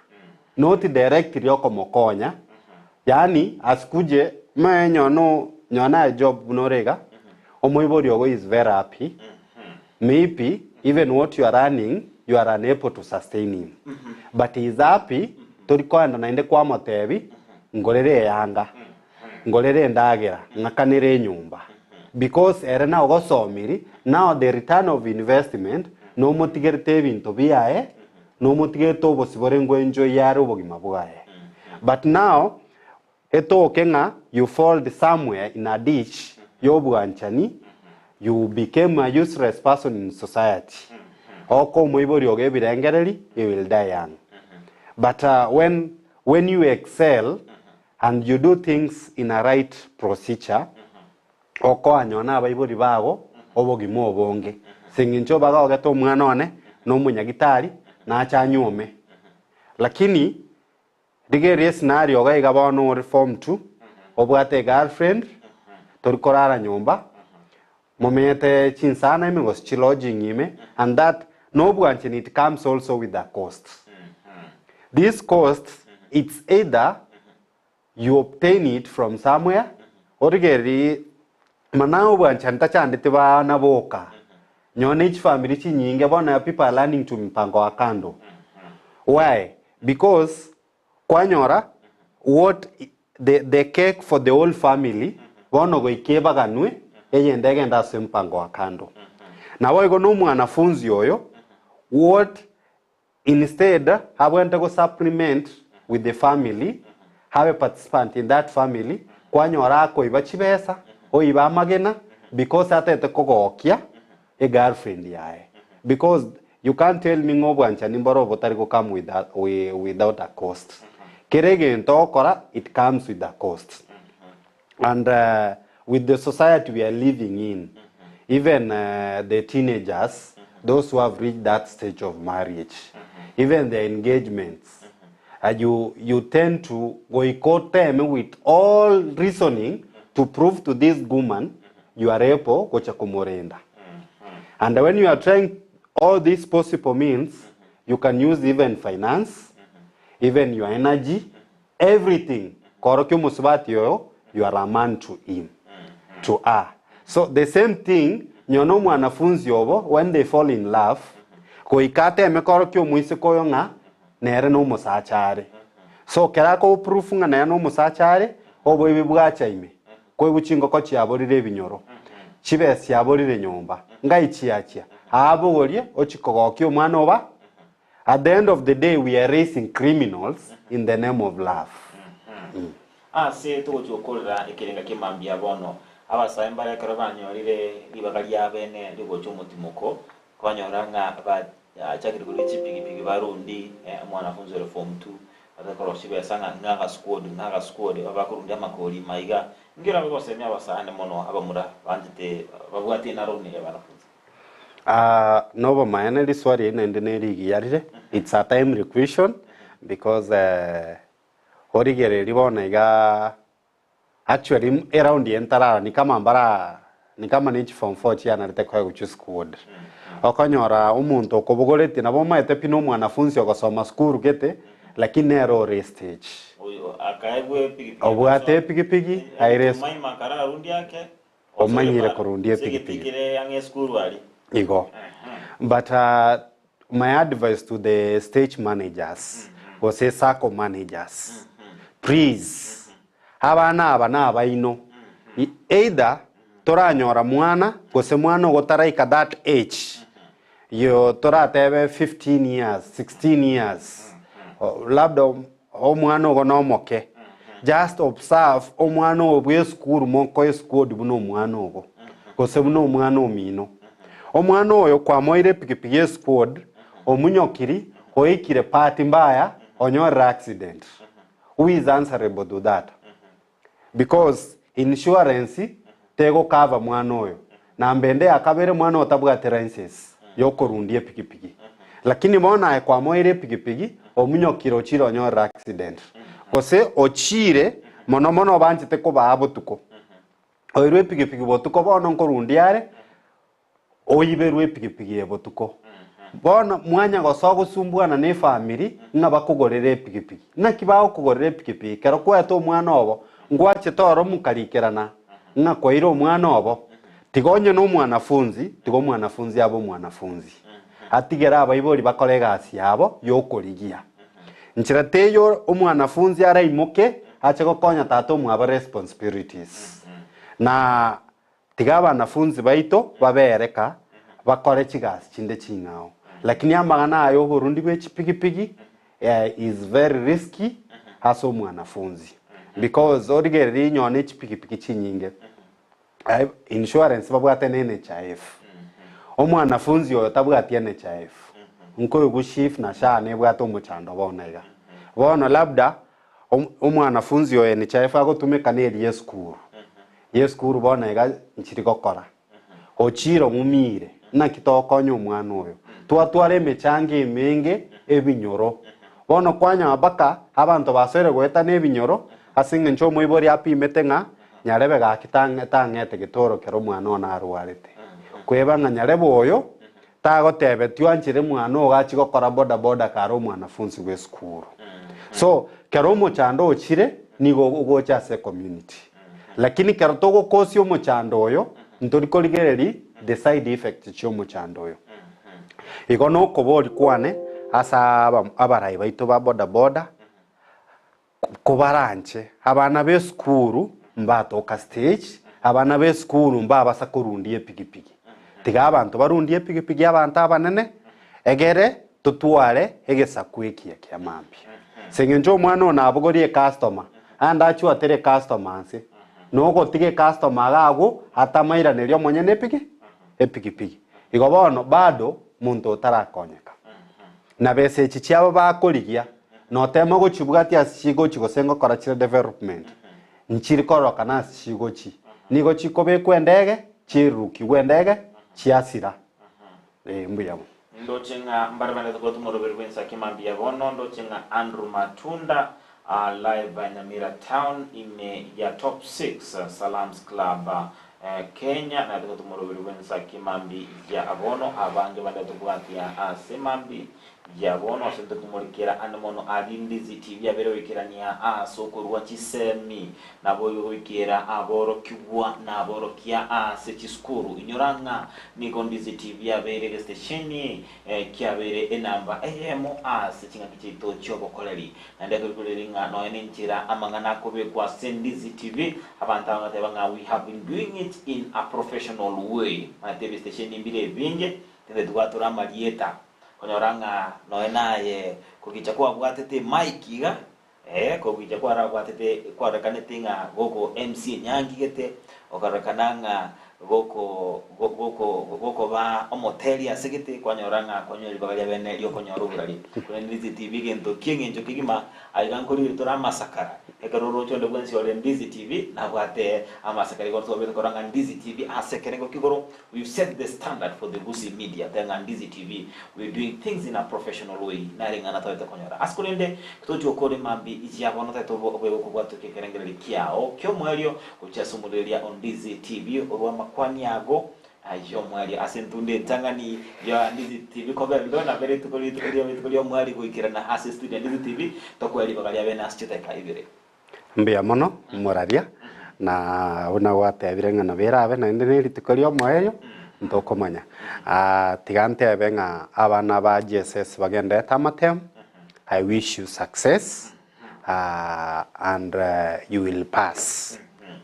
Not directly okomokonya, yaani asikuje mae nyono nyono aye job buna ore iga, omoibori ogo is very happy, maybe even what you are earning you are unable to sustain him, but he is happy tori koenda naende kwamotebi ngorere eyanga, ngorere endagera, ng'akanere enyomba. Because ere nagosomiri, now the return of investment, nomotigerete ebinto biaye, nomotigerete obosibore ngoenjoy are obogima bwaye. But now, etoke ng'a you falled somewhere in a ditch y'obwanchani, you became a useless person in society. Oko omoibori ogo ebirengereri, you will die young. But when, when you excel, And you do things in a right procedure, okoanywa nabaibori bago obogima obonge. Ase eng'encho bagogete omwana one nomonyagitari nache anyuome. Lakini rigereria escenario iga iga bono ore form two, obwate egirlfriend, tori korara nyomba, momenyete chinsana ime gose chilodging ime, and that nobwanchani it comes also with a cost. This cost it's either you obtain it from somewhere, origererie mana obwanchani tachandeti bana boka, nonye ne chifamiri chinyinge bono people are learning to mipango wa kando. Why? Because Kwanyora what the the cake for the whole family bono goika ebaganwe eyende egende ase empango wa kando. Naboigo na omwanafunzi oyo what instead abwenerete go supplement with the family abe participant in that family kwanyora akoiba chibesa oiba amagena because atagete kogokia e girlfriend yaye because you can't tell me ng'a obwanchani mboro obo botari go come with a, without a cost. Kera egento ogokora it comes with a cost and with the society we are living in even the teenagers those who have reached that stage of marriage even their engagements you, you tend to goika oteme with all reasoning to prove to this woman you are able gocha komorenda and when you are trying all these possible means you can use even finance. even your energy, everything koorokia omosubati oyo you are a man to him, to her. So the same thing nyowe na omwanafunzi obo when they fall in love, goika ateme koorokia omoiseke oyo ng'a nere na omosacha are. So kero akoproof ng'a nere na omosacha are, oboibi bwacha ime, koigwa chingoko chiaborire ebinyoro, chibesa chiaborire nyomba, ngai chiachia, aabogorie ochie kogokia omwana oba At the end of the day we are raising criminals in the name of love. Ase togochia gokorera ekerenga ki'mambia bono, abasae mbare ekero banyorire ribaga riabene ri'ogocha omotimoko, kwanyora ng'a bachakire korigia chipigipigi barundi omwanafunzi ore form two, batake korosia chibesa ng'a ng'a agasquad ng'a agasquad bakorundia amakori maiga. Inki orabe gosemia abasae mono abamura banchete babwate enaro buna eya abanafunzi? Ah, nobomaene riswali eri naende nerigiya rire, it's a timely question because eh, origereria bono igaa actually eround eye ntarara ni kama mbara ni kama ne chiform four chianarete koegwa chisquad. Okonyora omonto okobogoretie nabo omaete pi na omwanafunzi ogosoma sukuru gete, lakini nere ore estage. Oyo akaegwa epigipigi Obwate epigipigi aire Omaima akararundia ake Omanyire korundia epigipigi. Igo. But my advice to the stage managers gose sacco managers, please abana aba nabaino, either toranyora mwana gose mwana ogotaraika that age yo toratebe 15 years, 16 years, labda Omwana ogo nomoke. Just observe omwana oyo bw'esukuru mokoe esquad buna omwana ogo gose buna omwana omino. Omwana oyo kwamoire epigipigi esquad omunyokiri oikire part mbaya onyorire accident. Who is answerable to that? Because insurance tego cover mwana oyo. Namba ende ya kabere mwana oyo tabwati license yokorundia epigipigi. Lakini bono aye kwamoeire epigipigi omunyokire ochire onyorire accident. Gose ochire mono mono obanchete kobaa botuko. Oirwe epigipigi botuko bono nkorundia are Oiberwe epigipigi eye botuko. Bono mwanya gosoa gosumbuana ne efamiri ng'a bakogorere epigipigi. Naki bagokogorera epigipigi ekero kwaete omwana obo? Ngwachete oro mokarikerana ng'a kwaire omwana obo? Tiga onye nomwanafunzi, tiga omwanafunzi abe omwanafunzi. Atigere abaibori bakore egasi yabo yokorigia. Nchera teiyo omwanafunzi araimoke ache gokonya tata omwabo responsibilities. Na Tiga abanafunzi baito babere ka bakore chigasi chinde ching'ao. Lakini amagana aya oborundi bwe chipigipigi is very risky ase omwanafunzi because origererie inyowe ne chipigipigi chinyinge insurance babwate ne NHIF. Omwanafunzi oyo tabwati NHIF nkoigwa SHIF na SHA nebwate omochando bono iga. Bono labda omwanafunzi oyo NHIF agotumeka neri esukuru. Y'esukuru bono iga nchiri gokora. Ochire omomire, naki togokonya omwana oyo? Twatwara emechango emenge ebinyoro. Bono kwanyora mpaka abanto basoire goetana ebinyoro ase eng'encho omoibori apimete ng'a nyarebe gaki tang'ete getoro kero omwana one arwarete. Kweba ng'a nyarebe oyo tagotebetie oanchere mwana ogo achie gokora bodaboda kare omwanafunsi bw'esukuru. So, kero omochando ochire nigo ogocha ase ecommunity. Lakini kero togokosia omochando oyo, ntori korigereria the side effects chi'omochando oyo. Igo nokoboria kwane ase abarai baito ba bodaboda, Kobaranche, abana b'esukuru mbatoka stage, abana b'esukuru mbabasa korundia epigipigi. Tiga abanto barundie epigipigi abanto abanene, egere totware egesaku ekiya kia mambia. Ase eng'encho omwana oyo nabogorie ecustomer, ande achwatere ecustomer nse, na ogotiga ecustomer iga agwo atamairaneria omonyene epigi epigipigi. Igo bono bado monto otarakonyeka. Na besa echi chiabo bakorigia, notema gochibwatia ase chigochi gose ngokora chire development, nchiri kororokana ase chigochi. Nigo chikobekwa endege, chierurukigwa endege, chiasira. Ee, mbuya mono. Ndoche ng'a mbare bande tobwate omoroberi bw'ensaki mambia bono, ndoche ng'a Andrew Matunda live Nyamira town ime ya top six Salams club Kenya naye tobwate omoroberi bw'ensaki mambi ya bono abange bande tobwate ase mambi. Ya bono ase ntokomorikera ande mono aria Ndizi TV abere goikerania ase okorua chisemi, naboigo goikera aborokigwa na aborokia ase chisukuru. Inyora ng'a nigo Ndizi TV abeire egestesheni kiabeire enamba eyemo ase ching'aki chiaito chi'obokoreri. Naende ekorikoreri ng'a nonya nenchera amang'ana akobekwa ase Ndizi TV, abanto aba bateba ng'a we have been doing it in a professional way. Omanyete ebistesheni mbire ebinge, tinde togwatora amarieta. Konyora ng'a nonya naye kogicha kwabwatete emic iga, eh, kogicha kwarabwatete kwarorekanete ng'a goko MC enyangi gete, okarorekana ng'a goko goko gokoba omoteri ase gete, kwanyora ng'a kwanyora ribaga ria bene riokonyora oborari. Korende Ndizi TV egento ki'eng'encho kegima, aiga nkorire tore amasakara. Ekero oroche onde bwensi ore Ndizi TV, nabwate amasakara igo twabete korora ng'a Ndizi TV ase ekerengo ki'igoro We've set the standard for the Gusii media teba ng'a Ndizi TV we're doing things in a professional way nare ing'ana twabete konyora. Ase korende tochi gokora emambi ya bono tari tobe obobe gokobwatokia ekerengererio kiao ki'omoerio gochia ase omorereria o Ndizi TV orwa amakwani ago ay'omoerio ase entunda entang'ani ya Ndizi TV koba embeo nabo ere rituko rituko ri'omoerio goikerana ase studio ya Ndizi TV tokoe ribaga ria bene ase chidakika ibere. Mbuya mono moraria, na buna gwatebire ng'a nabo erabe naende ne rituko ri'omoerio, ntokomanya. Tiga ntebe ng'a abana ba GSS bagenderete amatemu, I wish you success and you will pass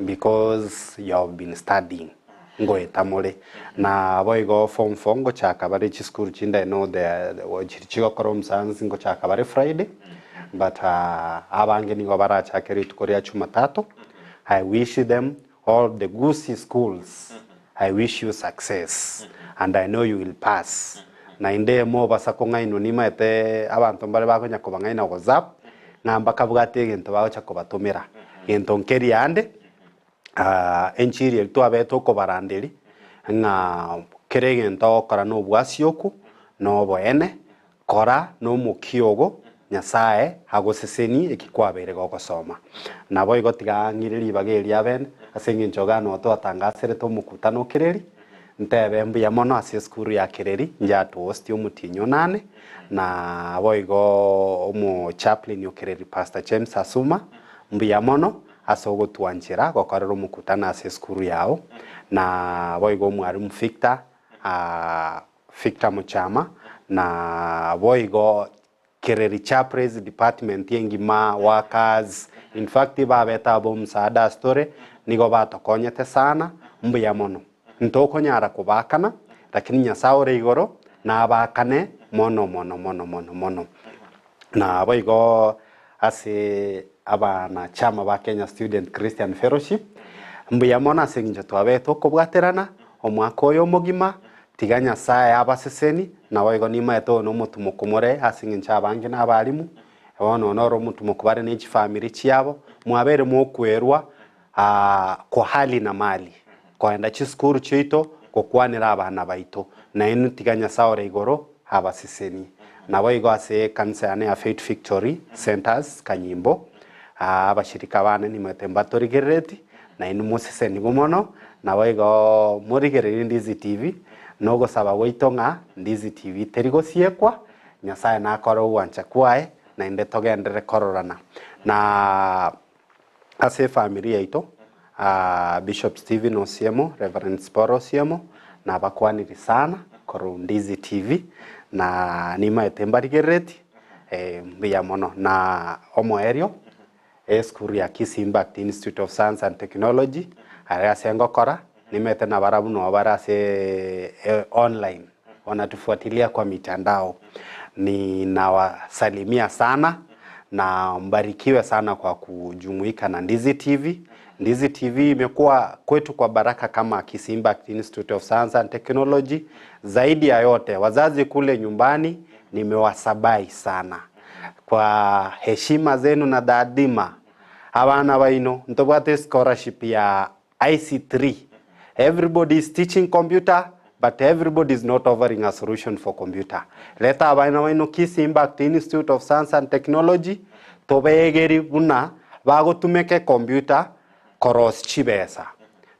because you have been studying, ngoeta more. Na boigo form four ngochaka bare chisukuru chinde I know the chiri chigokora omusansi ngochaka bare Friday. But abange nigo barachake rituko ria Jumatatu, I wish them all the Gusii schools, I wish you success and I know you will pass. Naende mobasa kong'ainwa nimaete abanto mbare bakonya kobang'aina WhatsApp ng'a mbakabwate egento bagocha kobatomera. Gento nkeria ande enchiri eria twabete okobaranderia ng'a kera egento ogokora nobwasioku na oboene Kora nomokia ogo, Nyasae agosesenie eki kwabeire gogosoma. Naboigo tiga ang'ire ribaga eri abene, ase engencho iga noo twatangaserete omokutano o Kereri, ntebe mbuya mono ase esukuru ya Kereri njatoostie omotienyi onane, na boigo omochaplain o Kereri Pastor James Asuma, mbuya mono ase ogotwanchera gokorera omokutano ase esukuru yao, na boigo omwalimu Victor Victor Muchama, na boigo Kereri Chaplains Department engima, workers, in fact babete abo omusaada ase tore, nigo batokonyete sana, mbuya mono. Ntokonyara kobaakana, lakini Nyasae ore igoro nabaakane mono mono mono mono mono. Na boigo ase abanachama ba Kenya Student Christian Fellowship, mbuya mono ase eng'encho twabete okobwaterana omwaka oyo omogima, tiga Nyasae abaseseni, naboigo nimaete oyo nomotumo komore ase eng'encho abange na abalimu, bono noro omotumo kobare ne chifamiri chiabo, mwabeire mokwerwa kwa hali na mali, koenda chisukuru chiaito gokwanera abana baito, nainwe tiga Nyasae ore igoro abasesenie. Naboigo ase ekanisa yane ya Faith Victory Centers Kanyimbo, abashirika bane nimanyete mbatorigerereti, nainwe mosesenigwe mono, naboigo morigererie Ndizi TV, nogosaba gwaito ng'a Ndizi TV teri gosiekwa, Nyasae nakore ogwancha kwaye, naende togenderere kororana. Na Ase efamiri yaito, Bishop Stephen Osiemo, Reverend Sipora Osiemo, nabakwaniri sana korwa Ndizi TV, na nimaete mbarigerereti mbuya mono. Na omoerio, esukuru ya Kisii Impact Institute of Science and Technology, aria ase ngokora, nimaete nabarabwo noo bare ase online, wanatufuatilia kwa mitandao. Ninawasalimia sana na mbarikiwe sana kwa kujumuika na Ndizi TV. Ndizi TV imekuwa kwetu kwa baraka kama Kisii Impact Institute of Science and Technology. Zaidi ya yote, wazazi kule nyumbani nimewasabai sana kwa heshima zenu na daadima. Abana baino ntobwate scholarship ya IC3 Everybody is teaching computer but everybody is not offering a solution for computer. Reta abana baino Kisii Impact Institute of Science and Technology tobaegeri buna bagotumeka ecomputer korosia chibesa.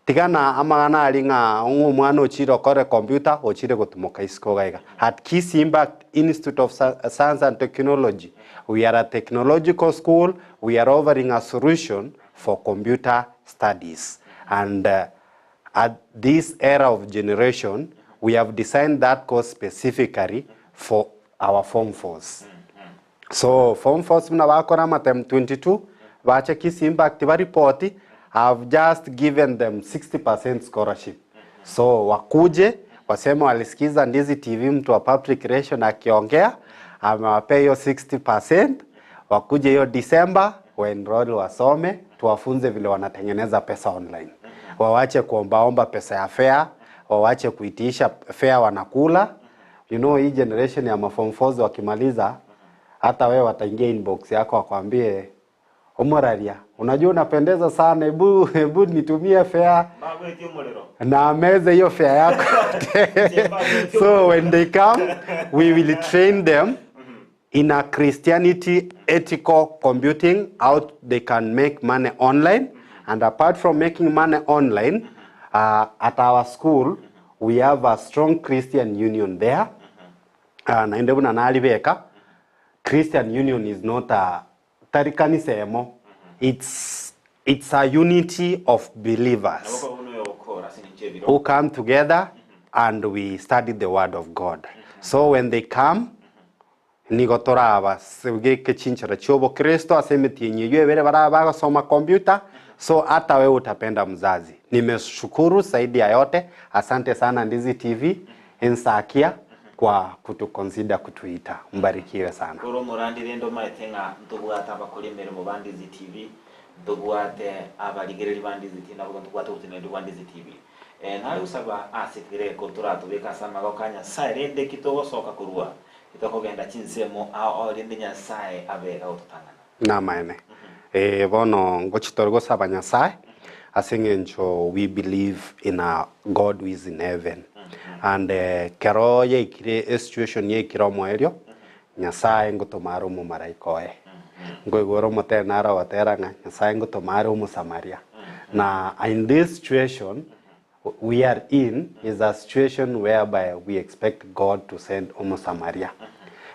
Tigana amang'ana aria ng'a ong'e omwana ochire okore computer ochire gotumoka isiko iga iga. At Kisii Impact Institute of Science and Technology, we are a technological school, we are offering a solution for computer studies and at this era of generation we have designed that course specifically for our form fours. So form fours buna bakora amatemu 22 bache Kisii Impact baripoti I have just given them 60% scholarship. So wakuje waseme walisikiza Ndizi TV mtu wa public relation akiongea amewapea hiyo 60%, wakuje hiyo December waenroll wasome, tuwafunze vile wanatengeneza pesa online. Wawache kuombaomba pesa ya fare, wawache kuitisha fare wanakula. You know hii generation ya maform fours wakimaliza hata wewe wataingia inbox yako wakwambie Omoraria, unajua unapendeza sana, hebu hebu nitumie fare Bagwetie omorero. na ameze hiyo fare yako. So when they come, we will train them in a Christianity ethical computing, how they can make money online. And apart from making money online, at our school, we have a strong Christian union there. Naende buna naribeka, Christian union is not a tari kanisa emo. It's a unity of believers Nabo bono yokora sinche biro. who come together and we study the word of God. So when they come, nigo toraba geke chinchera chiobo Kristo ase emetienyi eywo ebere baraba bagosoma computer so hata wewe utapenda mzazi. Nimeshukuru zaidi ya yote, asante sana Ndizi TV Ensakia kwa kutuconsider kutuita. Mbarikiwe sana. Koro omorandi rende omaete ng'a ntobwate abakora emeremo ba Ndizi TV, ntobwate abarigereri ba Ndizi TV, nabo ntobwate oboteneneri bwa Ndizi TV. Eh, nare gosaba ase tigere toratobeka ase amagoko a Nyasaye rende ki togosoka korwa kitokogenda chinsemo ao rende Nyasaye abe agototang'ana. Namaene. Eh, bono ngochi gosaba Nyasaye ase eng'encho we believe in a God who is in heaven. And kero yaikire a situation yaikire omoerio Nyasaye ngotomara omomaraika oye. Nkoigwera omotere naro ogotera ng'a Nyasaye ngotomare omosamaria. Na in this situation we are in is a situation whereby we expect God to send Omusamaria.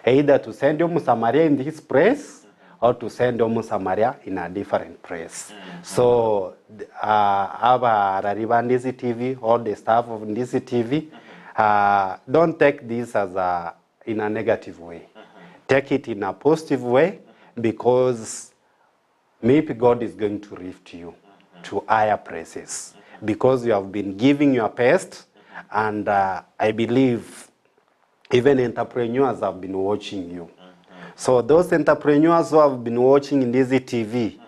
Either to send Omusamaria in this place or to send Omusamaria in a different place. So aba Rariba Ndizi TV, all the staff of Ndizi TV, don't take this as a in a negative way. Take it in a positive way because maybe God is going to lift you to higher places because you have been giving your best, and I believe even entrepreneurs have been watching you. So those entrepreneurs who have been watching Ndizi TV,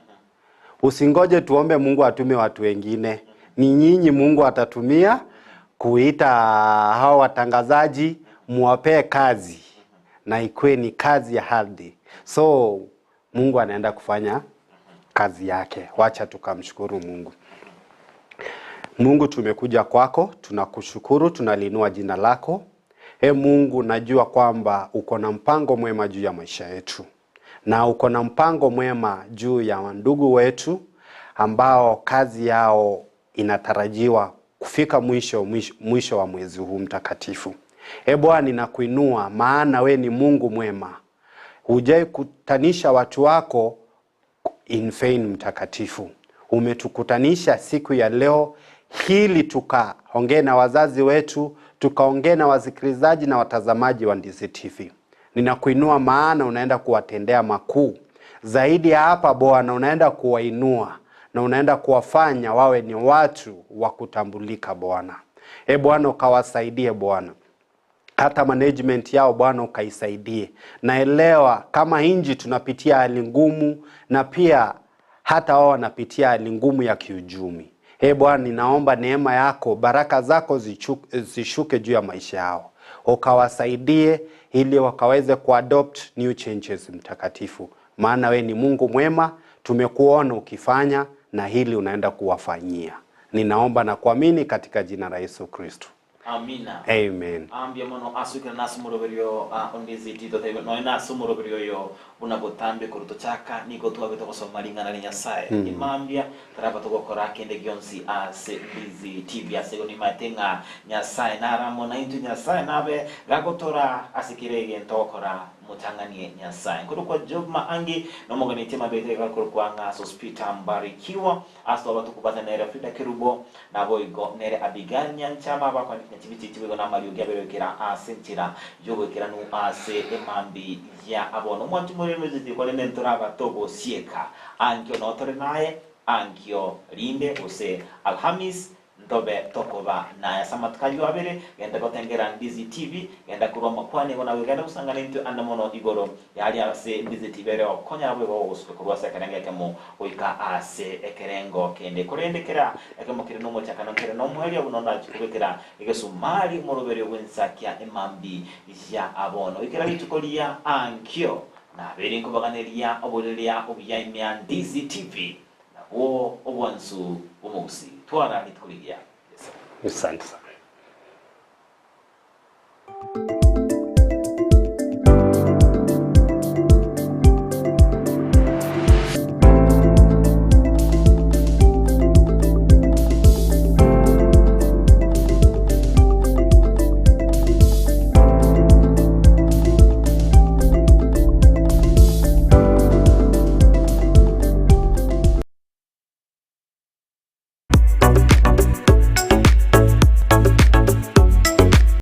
usingoje tuombe Mungu atume watu wengine. Ni nyinyi Mungu atatumia kuita hao watangazaji, muwapee kazi na ikuwe ni kazi ya ardhi. So Mungu anaenda kufanya kazi yake. Wacha tukamshukuru Mungu. Mungu, tumekuja kwako, tunakushukuru, tunaliinua jina lako. E Mungu, najua kwamba uko na mpango mwema juu ya maisha yetu na uko na mpango mwema juu ya ndugu wetu ambao kazi yao inatarajiwa kufika mwisho, mwisho, mwisho wa mwezi huu mtakatifu. E Bwana, ninakuinua maana we ni Mungu mwema, hujai kutanisha watu wako in vain mtakatifu. Umetukutanisha siku ya leo ili tukaongee na wazazi wetu, tukaongee na wasikilizaji na watazamaji wa Ndizi TV. Ninakuinua maana unaenda kuwatendea makuu zaidi ya hapa Bwana, unaenda kuwainua na unaenda kuwafanya wawe ni watu wa kutambulika Bwana. E Bwana, ukawasaidie Bwana hata management yao Bwana ukaisaidie. Naelewa kama nchi tunapitia hali ngumu, na pia hata wao wanapitia hali ngumu ya kiuchumi. E Bwana, ninaomba neema yako, baraka zako zishuke juu ya maisha yao, ukawasaidie ili wakaweze kuadopt new changes, Mtakatifu, maana we ni Mungu mwema, tumekuona ukifanya na hili unaenda kuwafanyia. Ninaomba na kuamini katika jina la Yesu Kristo. Amina. Amen. Mbuya mono ase oikera nase omoroberio onde totebe nonya nase omoroberio oyo buna botambe korwa tochaka nigo twabete gosoma ring'ana ria Nyasae. Imambia taraba togokora kende gionsi ase Ndizi TV ase igo nimaete ng'a Nyasae nare amo naintwe Nyasae nabe gagotora ase kera egento ogokora motang'anie Nyasae. Nkorokwa Job Maangi nomoganetie mambia gakorokwa ng'a Sospita Mbarikiwa Ase twaba tokobwatana nere Frida Kerubo, naboigo nere Abigail Nyanchama, abakwandikina chibichichi boigo namariogi abere goikera ase enchera y'oboikeranu ase emambi ya bono. Omwanchi moremi ochichire korende ntoraba togosieka. Ankio noo tore naye, ankio rinde gose Alhamis Ntobe tokoba naye ase amatuko ayio abere, genda gotengera Ndizi TV, genda korwa amakwani igo nawe genda gosangana intwe ande mono igoro yaria ase Ndizi TV ere okonyara boigo gogosuka korwa ase ekerengo ekemo goika ase ekerengo kende. Korende kera ekemo kere nomochakano nkere nomoerio buna ondache kobekera egesumari omoroberio bw'ensakia emambi ya bono goikera rituko ria ankio. Nabeire nkobaganeria oboreria obuya ime ya Ndizi TV. Nabwo obwansu bw'omogusii. Twara rituko rigiya. Yeso. Asante sana.